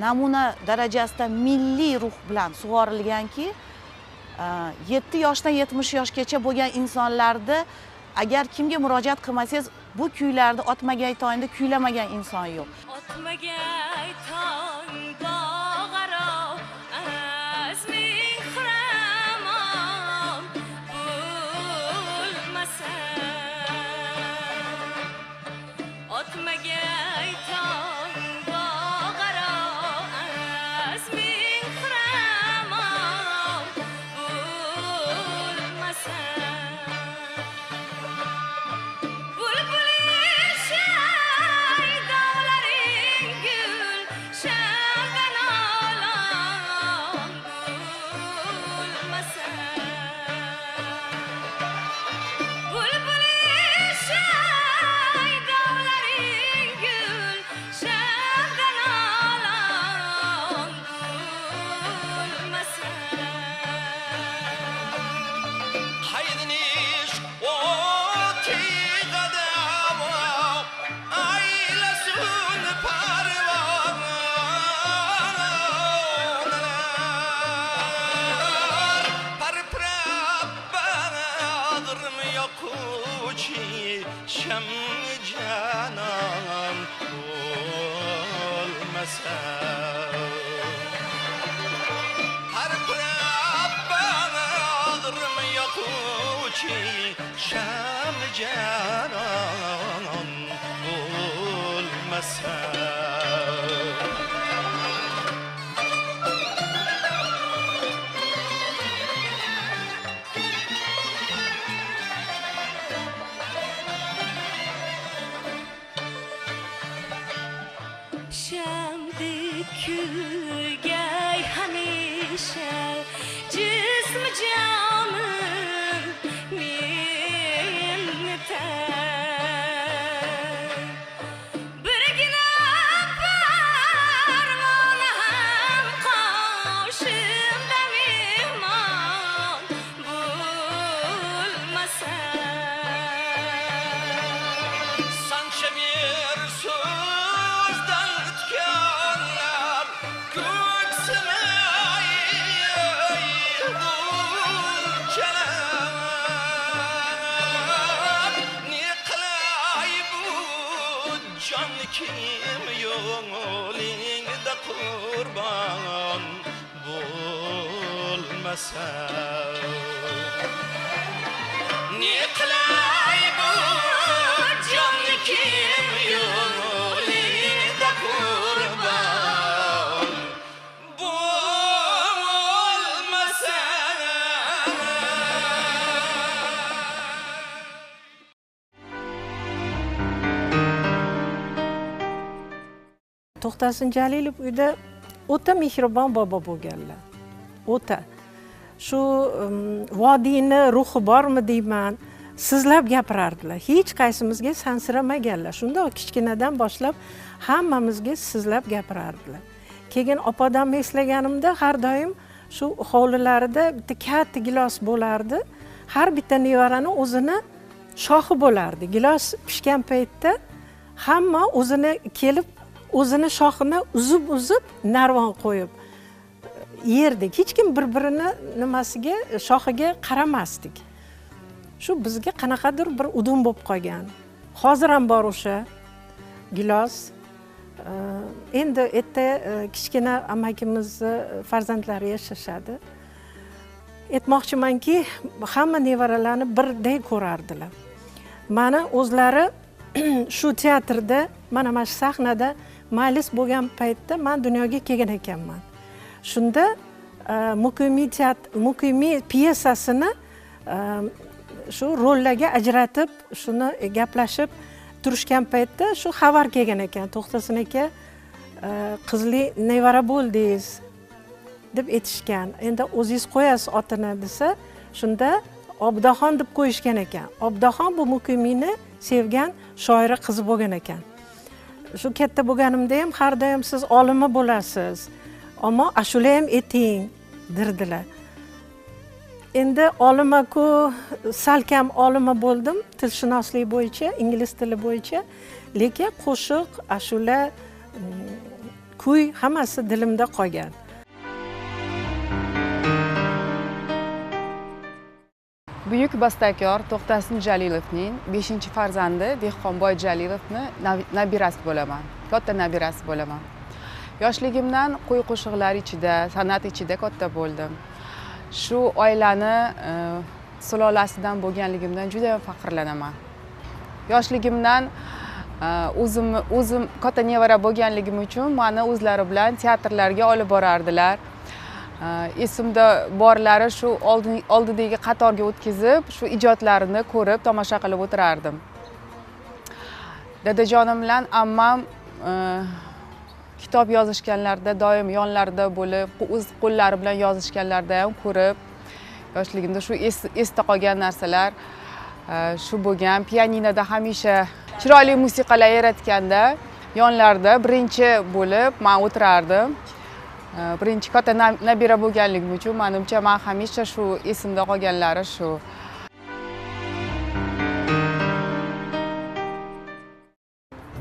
namuna darajasida milliy ruh bilan sug'orilganki, 7 yoshdan 70 yoshgacha bo'lgan insonlarni agar kimga murojaat qilmasangiz, bu kuylarni Otmagay tongda kuylamagan inson yo'q. Otmagay tong bog'aro azming xiromon bo'lmasa, Otmagay tong bog'aro azming xiromon bo'lmasa, canan olmasa. Şamdek külgay hamisha jism jonim minnatan, birgina parvona ham qoshimda mehmon bo'lmasa. Sancha bir so'zdan tikanlar ko'ksini burchalar, ne qilay bu jonni kim yo'lingda qurbon bo'lmasa, ne qilay bu jonni kim yo'lingda qurbon bo'lmasa. To'xtasin Jalilov uyda o'ta mehribon bobo bo'lganlar. O'ta. Shu vodiyni ruhi bormi deyman, sizlab gapirardilar. Hech qaysimizga sansiramaganlar. Shunda kichkinadan boshlab hammamizga sizlab gapirardilar. Keyin opodamni eslaganimda har doim shu hovlilarida bitta katta gilos bo'lardi. Har bitta nevarani o'zini shoxi bo'lardi. Gilos pishgan paytda hamma o'zini kelib o'zini shoxini uzib-uzib narvon qo'yib yerdik. Hech kim bir-birini nimasiga, shoxiga qaramasdik. Shu bizga qanaqadir bir udum bo'lib qolgan. Hozir ham bor o'sha gilos. Endi erta kichkina amakimizni farzandlari yashashadi. Aytmoqchimanki, hamma nevaralarni birday ko'rardilar. Mani o'zlari shu teatrda, mana shu sahnada majlis bo'lgan paytda men dunyoga kelgan ekanman. Shunda Muqimiy teatr, Muqimiy pyesasini Shu rollarga ajratib, shuni gaplashib turishgan paytda shu xabar kelgan ekan. To'xtasin aka, qizli nevara bo'ldingiz deb aytishgan. Endi o'zingiz qo'yasiz otini desa, shunda Obdaxon deb qo'yishgan ekan. Obdaxon bu Muqimiyni sevgan shoira qizi bo'lgan ekan. Shu katta bo'lganimda ham har doim siz olima bo'lasiz, ammo ashula ham ayting derdilar. Endi olima-ku, salkam olima bo'ldim tilshunoslik bo'yicha, ingliz tili bo'yicha, lekin qo'shiq, ashula, kuy hammasi dilimda qolgan. Buyuk bastakor To'xtasin Jalilovning 5-farzandi Dehqonboy Jalilovni nabirasi bo'laman. Katta nabirasi bo'laman. Yoshligimdan qo'y qo'shiqlar ichida, san'at ichida katta bo'ldim. Shu oilani sulolasidan bo'lganligimdan juda faxrlanaman. Yoshligimdan o'zim katta nevara bo'lganligim uchun meni o'zlari bilan teatrlarga olib borardilar. Esimda borlari shu oldidagi qatorga o'tkazib, shu ijodlarini ko'rib, tomosha qilib o'tirardim. Dadajonim bilan ammam kitob yozishganlarida doim yonlarida bo'lib, o'z qo'llari bilan yozishganlarida ham ko'rib, yoshligimda shu esda qolgan narsalar shu bo'lgan. Pianinoda hamisha chiroyli musiqalar yaratganda yonlarida birinchi bo'lib men o'tirardim. Birinchi katta nabira bo'lganligim uchun menimcha men hamisha shu esimda qolganlari shu.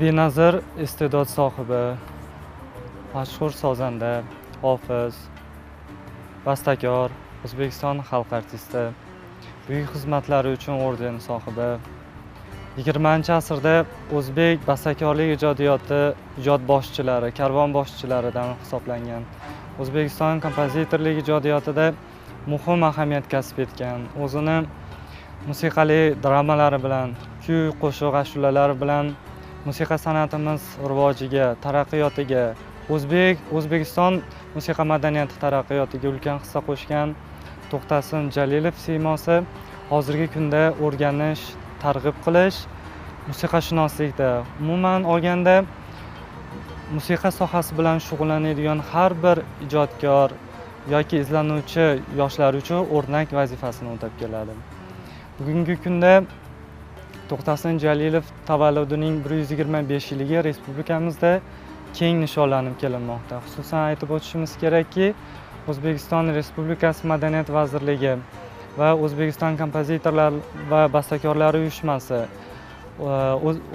Benazir iste'dod sohibi, mashhur sozanda, hofiz, bastakor, O'zbekiston xalq artisti, buyuk xizmatlari uchun orden sohibi. 20-asrda o'zbek bastakorlik ijodiyoti ijod boshchilari, karvon boshchilaridan hisoblangan. O'zbekiston kompozitorlik ijodiyotida muhim ahamiyat kasb etgan, o'zini musiqali dramalari bilan, kuy, qo'shiq, ashulalari bilan musiqa san'atimiz rivojiga, taraqqiyotiga, O'zbekiston musiqa madaniyati taraqqiyotiga ulkan hissa qo'shgan To'xtasin Jalilov siymosi hozirgi kunda o'rganish, targ'ib qilish, musiqashunoslikda, umuman olganda musiqa sohasi bilan shug'ullanadigan har bir ijodkor yoki izlanuvchi yoshlar uchun o'rnak vazifasini o'tab keladi. Bugungi kunda To'xtasin Jalilov tavalludining 125 yilligi respublikamizda keng nishonlanib kelinmoqda. Xususan aytib o'tishimiz kerakki, O'zbekiston Respublikasi Madaniyat vazirligi va O'zbekiston kompozitorlar va bastakorlar uyushmasi,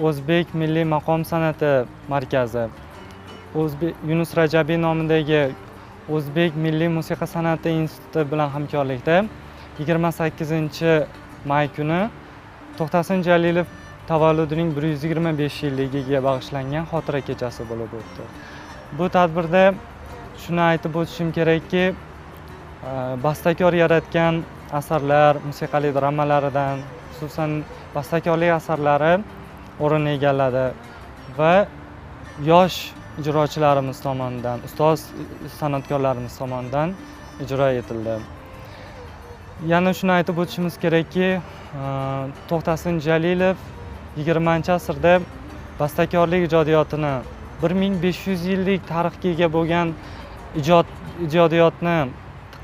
O'zbek milliy maqom san'ati markazi, Yunus Rajabiy nomidagi O'zbek milliy musiqa san'ati instituti bilan hamkorlikda 28 may kuni To'xtasin Jalilov tavalludining 125 yilligiga bag'ishlangan xotira kechasi bo'lib o'tdi. Bu tadbirda shuni aytib o'tishim kerakki, bastakor yaratgan asarlar, musiqali dramalaridan, xususan bastakorlik asarlari o'rin egalladi va yosh ijrochilarimiz tomonidan, ustoz san'atkorlarimiz tomonidan ijro etildi. Yana shuni aytib o'tishimiz kerakki, To'xtasin Jalilov 20-asrda bastakorlik ijodiyotini 1500 yillik tarixga ega bo'lgan ijodiyotni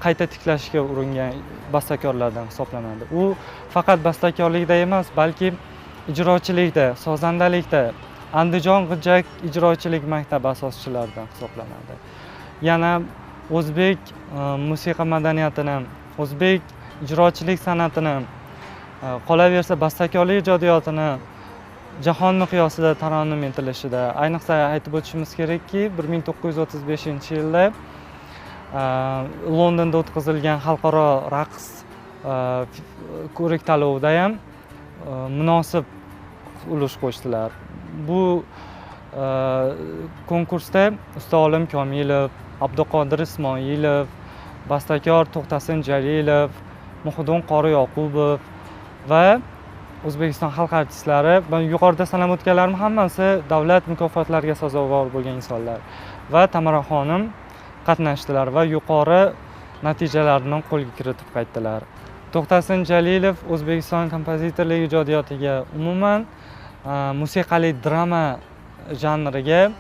qayta tiklashga uringan bastakorlardan hisoblanadi. U faqat bastakorlikda emas, balki ijrochilikda, sozandalikda Andijon g'ijjak ijrochilik maktabi asoschilaridan hisoblanadi. Yana o'zbek musiqa madaniyatini, o'zbek ijrochilik san'atini, qolaversa bastakorlik ijodiyotini jahon miqyosida tarannum etilishida, ayniqsa aytib o'tishimiz kerakki, 1935-yilda Londonda o'tkazilgan xalqaro raqs ko'rik tanlovida ham munosib ulush qo'shdilar. Bu konkursda Ustolim Komilov, Abduqodir Ismoilov, bastakor To'xtasin Jalilov, Muhiddin Qori Yoqubov va O'zbekiston xalq artistlari, yuqorida sanab o'tganlarim hammasi davlat mukofotlariga sazovor bo'lgan insonlar va Tamara xonim qatnashdilar va yuqori natijalarni qo'lga kiritib qaytdilar. To'xtasin Jalilov O'zbekiston kompozitorlik ijodiyotiga, umuman musiqali drama janriga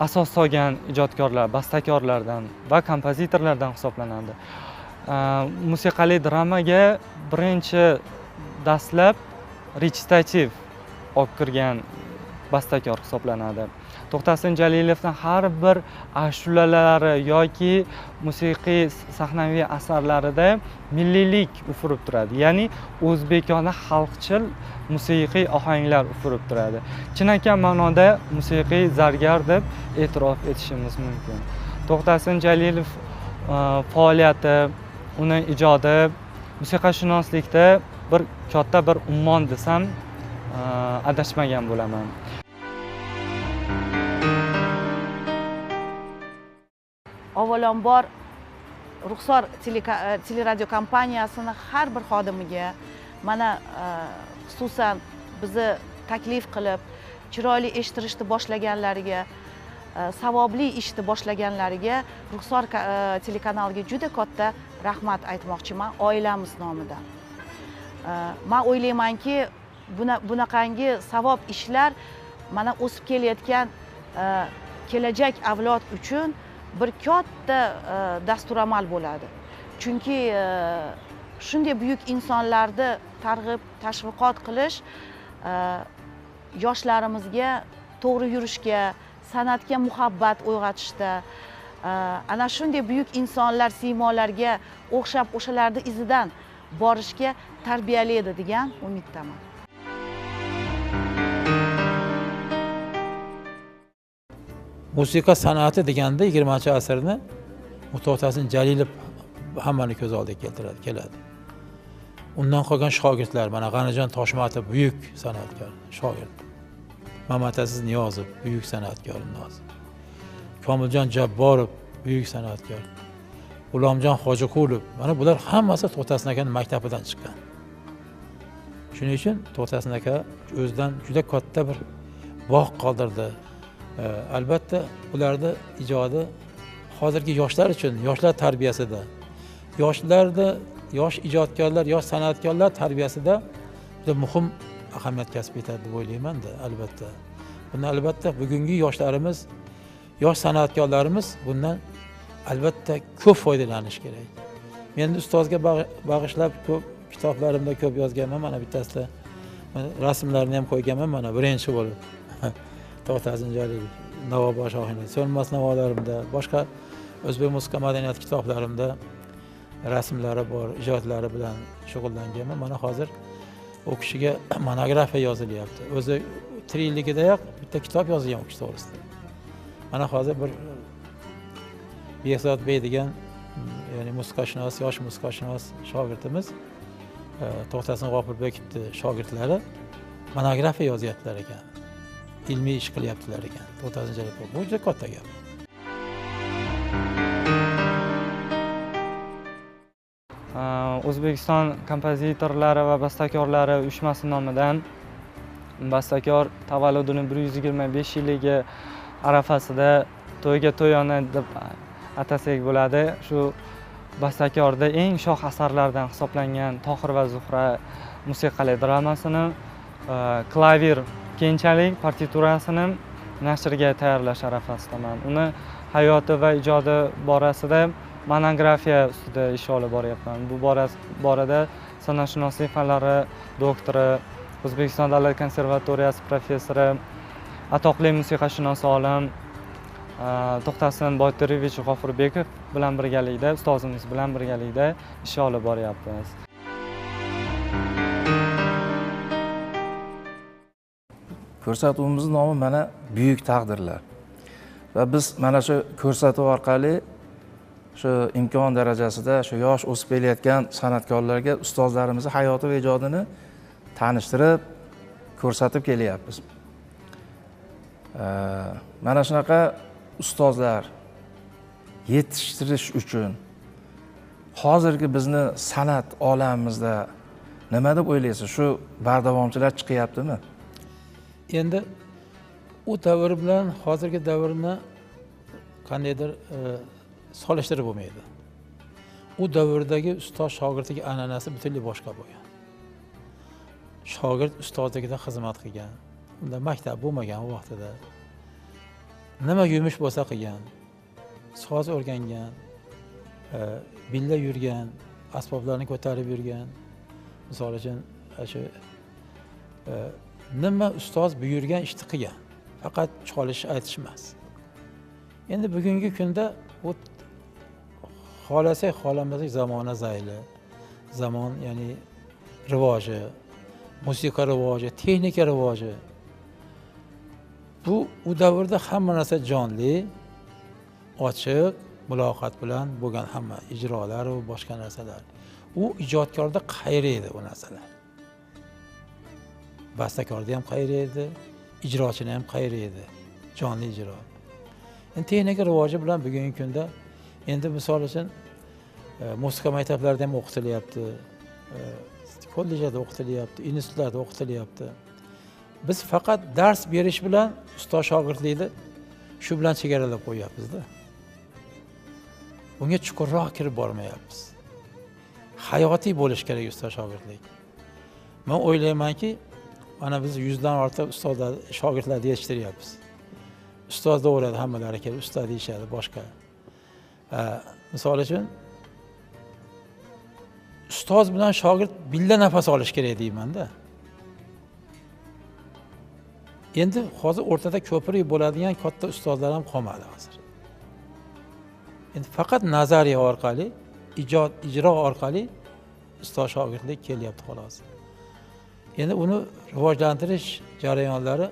asos solgan ijodkorlar, bastakorlardan va kompozitorlardan hisoblanadi. Musiqali dramaga birinchi dastlab rechitativ olib kirgan bastakor hisoblanadi. To'xtasin Jalilovning har bir ashulalari yoki musiqiy sahnaviy asarlarida milliylik ufurib turadi. Ya'ni o'zbekona xalqchil musiqiy ohanglar ufurib turadi. Chinakam ma'noda musiqiy zargar deb e'tirof etishimiz mumkin. To'xtasin Jalilov faoliyati, uni ijodi musiqashunoslikda bir katta bir ummon desam adashmagan bo'laman. Avvalambor Ruxsor teleradiokompaniyasini har bir xodimiga, mana xususan bizni taklif qilib, chiroyli eshittirishni boshlaganlariga, savobli ishni boshlaganlariga Ruxsor telekanaliga juda katta rahmat aytmoqchiman oilamiz nomidan. Men o'ylaymanki, bunaqangi savob ishlar mana o'sib kelayotgan kelajak avlod uchun bir katta dasturamal bo'ladi. Chunki shunday buyuk insonlarni targ'ib, tashviqot qilish yoshlarimizga to'g'ri yurishga, san'atga muhabbat uyg'otishda, ana shunday buyuk insonlar, siymolarga o'xshab o'shalarning izidan borishga tarbiyalaydi degan umiddaman. Musiqa san'ati deganda 20-asrni To'xtasin Jalilov hammani ko'z oldiga keltiradi, keladi. Undan qolgan shogirdlar, mana G'anijon Toshmatov buyuk san'atkor, shogird. Mamataziz Niyozov buyuk san'atkor, Komiljon Jabborov buyuk san'atkor. G'ulomjon Hojiqulov, mana bular hammasi To'xtasin akaning maktabidan chiqqan. Shuning uchun To'xtasin aka o'zidan juda katta bir bog' qoldirdi. Albatta ularning ijodi hozirgi yoshlar uchun, yoshlar tarbiyasida, yoshlarda, yosh ijodkorlar, yosh san'atkorlar tarbiyasida juda muhim ahamiyat kasb etadi deb o'ylayman-da, albatta. Buni albatta bugungi yoshlarimiz, yosh san'atkorlarimiz bundan albatta ko'p foydalanish kerak. Men ustozga bag'ishlab ko'p kitoblarimda ko'p yozganman, mana bittasida rasmlarini ham qo'yganman, mana birinchi bo'lib. To'xtasin Jalilov, Navo bosh ohanglar, so'nmas navolarimda, boshqa o'zbek musiqa madaniyati kitoblarimda rasmlari bor, ijodlari bilan shug'ullanganman. Mana hozir u kishiga monografiya yozilyapti. O'zi tirikligidayoq bitta kitob yozilgan u kishi to'g'risida. Mana hozir bir Behzod bey degan, ya'ni musiqashunos, yosh musiqashunos shogirdimiz, To'xtasin G'ofurbekovning shogirdlari monografiya yozyaptilar ekan. Ilmiy ish qilyaptilar ekan. To'xtasin Jalilov, bu juda katta gap. O'zbekiston kompozitorlari va bastakorlari uyushmasi nomidan bastakor tavalludini 125 yilligi arafasida to'yga to'yona deb atasak bo'ladi. Shu bastakorda eng shoh asarlardan hisoblangan Tohir va Zuhra musiqali dramasini klavir keyinchalik partiturasini nashrga tayyorlash arafasidaman. Uni hayoti va ijodi borasida monografiya ustida ish olib boryapman. Bu borada san'atshunoslik fanlari doktori, O'zbekiston davlat konservatoriyasi professori, atoqli musiqashunos olim To'xtasin Botirovich G'ofurbekov bilan birgalikda, ustozimiz bilan birgalikda ish olib boryapmiz. Ko'rsatuvimizning nomi mana Buyuk taqdirlar. Va biz mana shu ko'rsatuv orqali shu imkon darajasida shu yosh o'sib kelayotgan san'atkorlarga ustozlarimizni hayoti va ijodini tanishtirib, ko'rsatib kelyapmiz. Mana shunaqa ustozlar yetishtirish uchun hozirgi bizni san'at olamimizda nima deb o'ylaysiz? Shu bardavomchilar chiqyaptimi? Endi u davr bilan hozirgi davrni qandaydir solishtirib bo'lmaydi. U davrdagi ustoz shogirdlik an'anasi butunlay boshqa bo'lgan. Shogird ustozligida xizmat qilgan. Unda maktab bo'lmagan u vaqtida. Nima yumush bo'lsa qilgan. Soz o'rgangan, billa yurgan, asboblarni ko'tarib yurgan. Misol uchun, shu nima ustoz buyurgan ishni qilgan. Faqat cholish aytish emas. Endi bugungi kunda bu xohlasak xohlamasak zamona zayli, zamon ya'ni rivoji, musiqa rivoji, texnika rivoji. Bu u davrda hamma narsa jonli, ochiq, muloqot bilan bo'lgan hamma ijrolar va boshqa narsalar. U ijodkorda qayri edi u narsalar. Bastakorda ham qayri edi, ijrochini ham qayri edi, jonli ijro. Endi texnika rivoji bilan bugungi kunda endi misol uchun musiqa maktablarida ham o'qitilyapti, kollejlarda o'qitilyapti, institutlarda o'qitilyapti. Biz faqat dars berish bilan ustoz shogirdlikni shu bilan chegaralab qo'yyapmiz-da. Bunga chuqurroq kirib bormayapmiz. Hayotiy bo'lish kerak ustoz shogirdlik. Men o'ylaymanki, mana biz 100 dan ortiq ustozlar, shogirdlarni yetishtiryapmiz. Ustoz deyaveradi, hammalari kelib usta deyishadi, boshqa. Misol uchun ustoz bilan shogird billa nafas olish kerak deyman-da. Endi hozir o'rtada ko'prik bo'ladigan katta ustozlar ham qolmadi hozir. Endi faqat nazariya orqali, ijod, ijro orqali ustoz shogirdlik kelyapti xolos. Endi uni rivojlantirish jarayonlari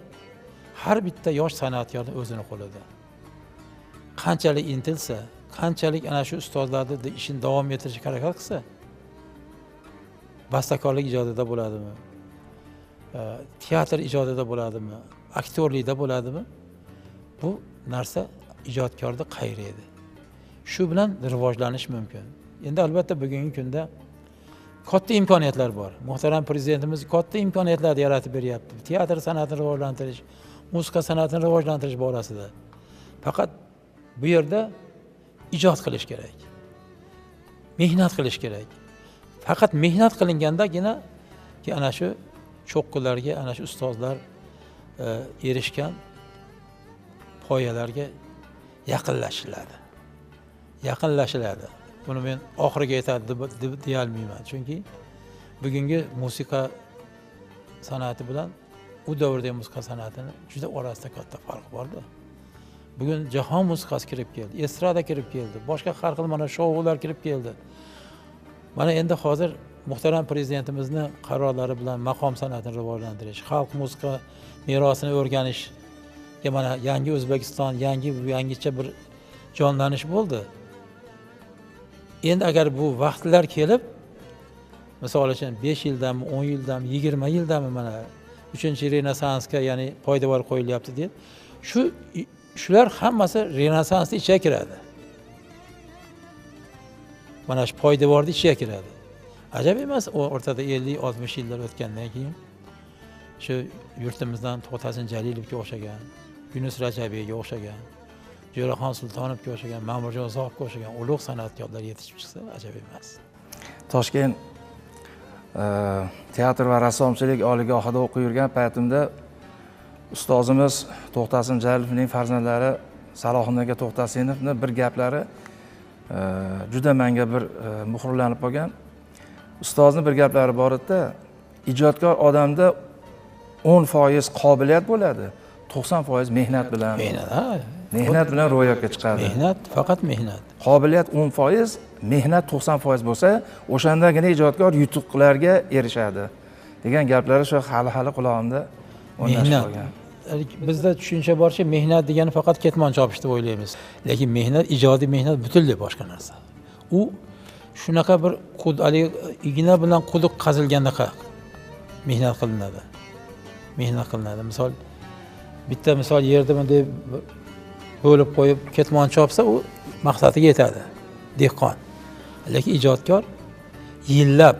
har bitta yosh san'atkorning o'zini qo'lida. Qanchalik intilsa, qanchalik ana shu ustozlarning ishini davom ettirishga harakat qilsa, bastakorlik ijodida bo'ladimi, teatr ijodida bo'ladimi, aktyorlikda bo'ladimi, bu narsa ijodkorda qayri edi. Shu bilan rivojlanish mumkin. Endi albatta bugungi kunda katta imkoniyatlar bor. Muhtaram prezidentimiz katta imkoniyatlarni yaratib beryapti. Teatr san'atini rivojlantirish, musiqa san'atini rivojlantirish borasida. Faqat bu yerda ijod qilish kerak. Mehnat qilish kerak. Faqat mehnat qilingandagina ana shu cho'qqilarga, ana shu ustozlar erishgan poyalarga yaqinlashiladi. Yaqinlashiladi. Buni men oxiriga yetadi deb deya olmayman. Chunki bugungi musiqa san'ati bilan u davrdagi musiqa san'atini juda orasida katta farq bor-da. Bugun jahon musiqasi kirib keldi, estrada kirib keldi, boshqa har xil mana shoular kirib keldi. Mana endi hozir muhtaram prezidentimizni qarorlari bilan maqom san'atini rivojlantirish, xalq musiqa merosini o'rganish, mana yangi O'zbekiston, yangicha bir jonlanish bo'ldi. Endi agar bu vaqtlar kelib, misol uchun 5 yildami, 10 yildami, 20 yildami mana 3-renessansga, ya'ni poydevor qo'yilyapti deb, shular hammasi renessansning ichiga kiradi. Mana shu poydevorning ichiga kiradi. Ajab emas, o'rtada 50-60 yillar o'tgandan keyin shu yurtimizdan To'xtasin Jalilovga o'xshagan, Yunus Rajabiyga o'xshagan, Jo'raxon Sultonovga o'xshagan, Ma'murjon Uzoqovga o'xshagan ulug' san'atkorlar yetishib chiqsa ajab emas. Toshkent teatr va rassomchilik oliygohida o'qib yurgan paytimda ustozimiz To'xtasin Jalilovning farzandlari Salohiddin aka To'xtasinovning bir gaplari juda menga bir muhrlanib qolgan. Ustozni bir gaplari bor edi-da, ijodkor odamda 10% qobiliyat bo'ladi, 90% mehnat bilan. Mehnat bilan ro'yobga chiqadi. Mehnat, faqat mehnat. Qobiliyat 10%, mehnat 90% bo'lsa, o'shandagina ijodkor yutuqlarga erishadi degan gaplari shu hali qulog'imda o'rnashib qolgan. Bizda tushuncha borki, mehnat degani faqat ketmon chopish deb o'ylaymiz. Lekin mehnat, ijodiy mehnat butunlay boshqa narsa. U shunaqa bir igna bilan quduq qazilgandaqa mehnat qilinadi. Mehnat qilinadi. Misol bitta misol yerda bunday bo'lib qo'yib ketmon chopsa, u maqsadiga yetadi dehqon. Lekin ijodkor yillab,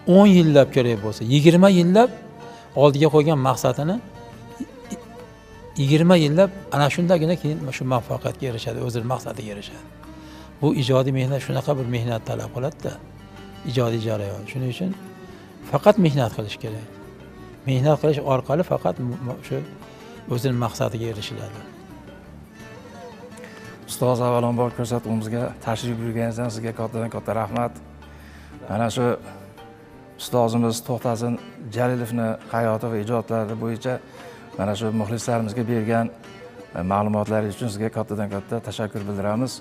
10 yillab kerak bo'lsa, 20 yillab oldiga qo'ygan maqsadini 20 yillab ana shundagina keyin shu muvaffaqiyatga erishadi, o'zining maqsadiga erishadi. Bu ijodiy mehnat shunaqa bir mehnat talab qiladi-da, ijodiy jarayon. Shuning uchun faqat mehnat qilish kerak. Mehnat qilish orqali faqat shu o'zining maqsadiga erishiladi. Ustoz, avvalambor ko'rsatuvimizga tashrif buyurganingizdan sizga kattadan katta rahmat. Mana shu ustozimiz To'xtasin Jalilovni hayoti va ijodlari bo'yicha mana shu muxlislarimizga bergan ma'lumotlaringiz uchun sizga kattadan katta tashakkur bildiramiz.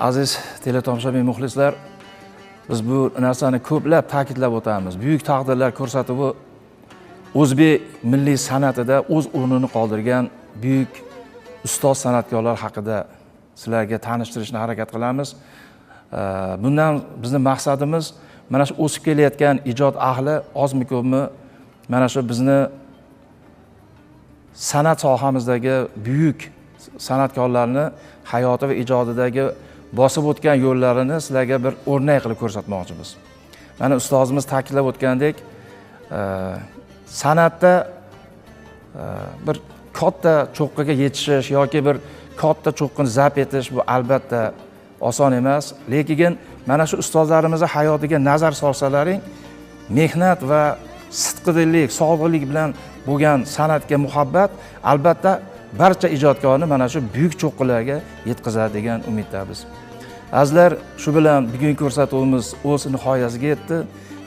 Aziz teletomoshabin muxlislar, biz bu narsani ko'plab ta'kidlab o'tamiz. Buyuk taqdirlar ko'rsatuvi o'zbek milliy san'atida o'z o'rnini qoldirgan buyuk ustoz san'atkorlar haqida sizlarga tanishtirishni harakat qilamiz. Bundan bizning maqsadimiz mana shu o'sib kelayotgan ijod ahli ozmi ko'pmi mana shu bizni san'at sohamizdagi buyuk san'atkorlarni hayoti va ijodidagi bosib o'tgan yo'llarini sizlarga bir o'rnak qilib ko'rsatmoqchimiz. Mana ustozimiz ta'kidlab o'tgandek, san'atda bir katta cho'qqiga yetishish yoki bir katta cho'qqini zabt etish bu albatta oson emas, lekin mana shu ustozlarimizni hayotiga nazar solsalaring, mehnat va sidqidillik, sodiqlik bilan bo'lgan san'atga muhabbat albatta barcha ijodkorni mana shu buyuk cho'qqilarga yetkazadi degan umiddamiz. Azizlar, shu bilan bugungi ko'rsatuvimiz o'z nihoyasiga yetdi.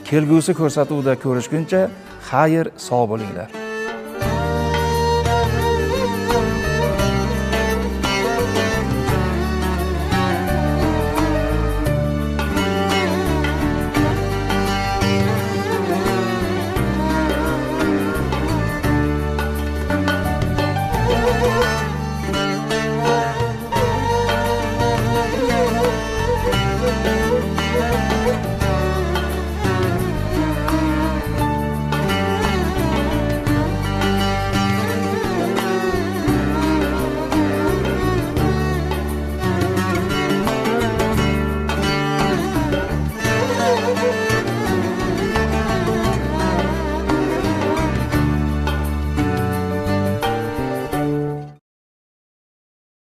Kelgusi ko'rsatuvda ko'rishguncha xayr, sog' bo'linglar.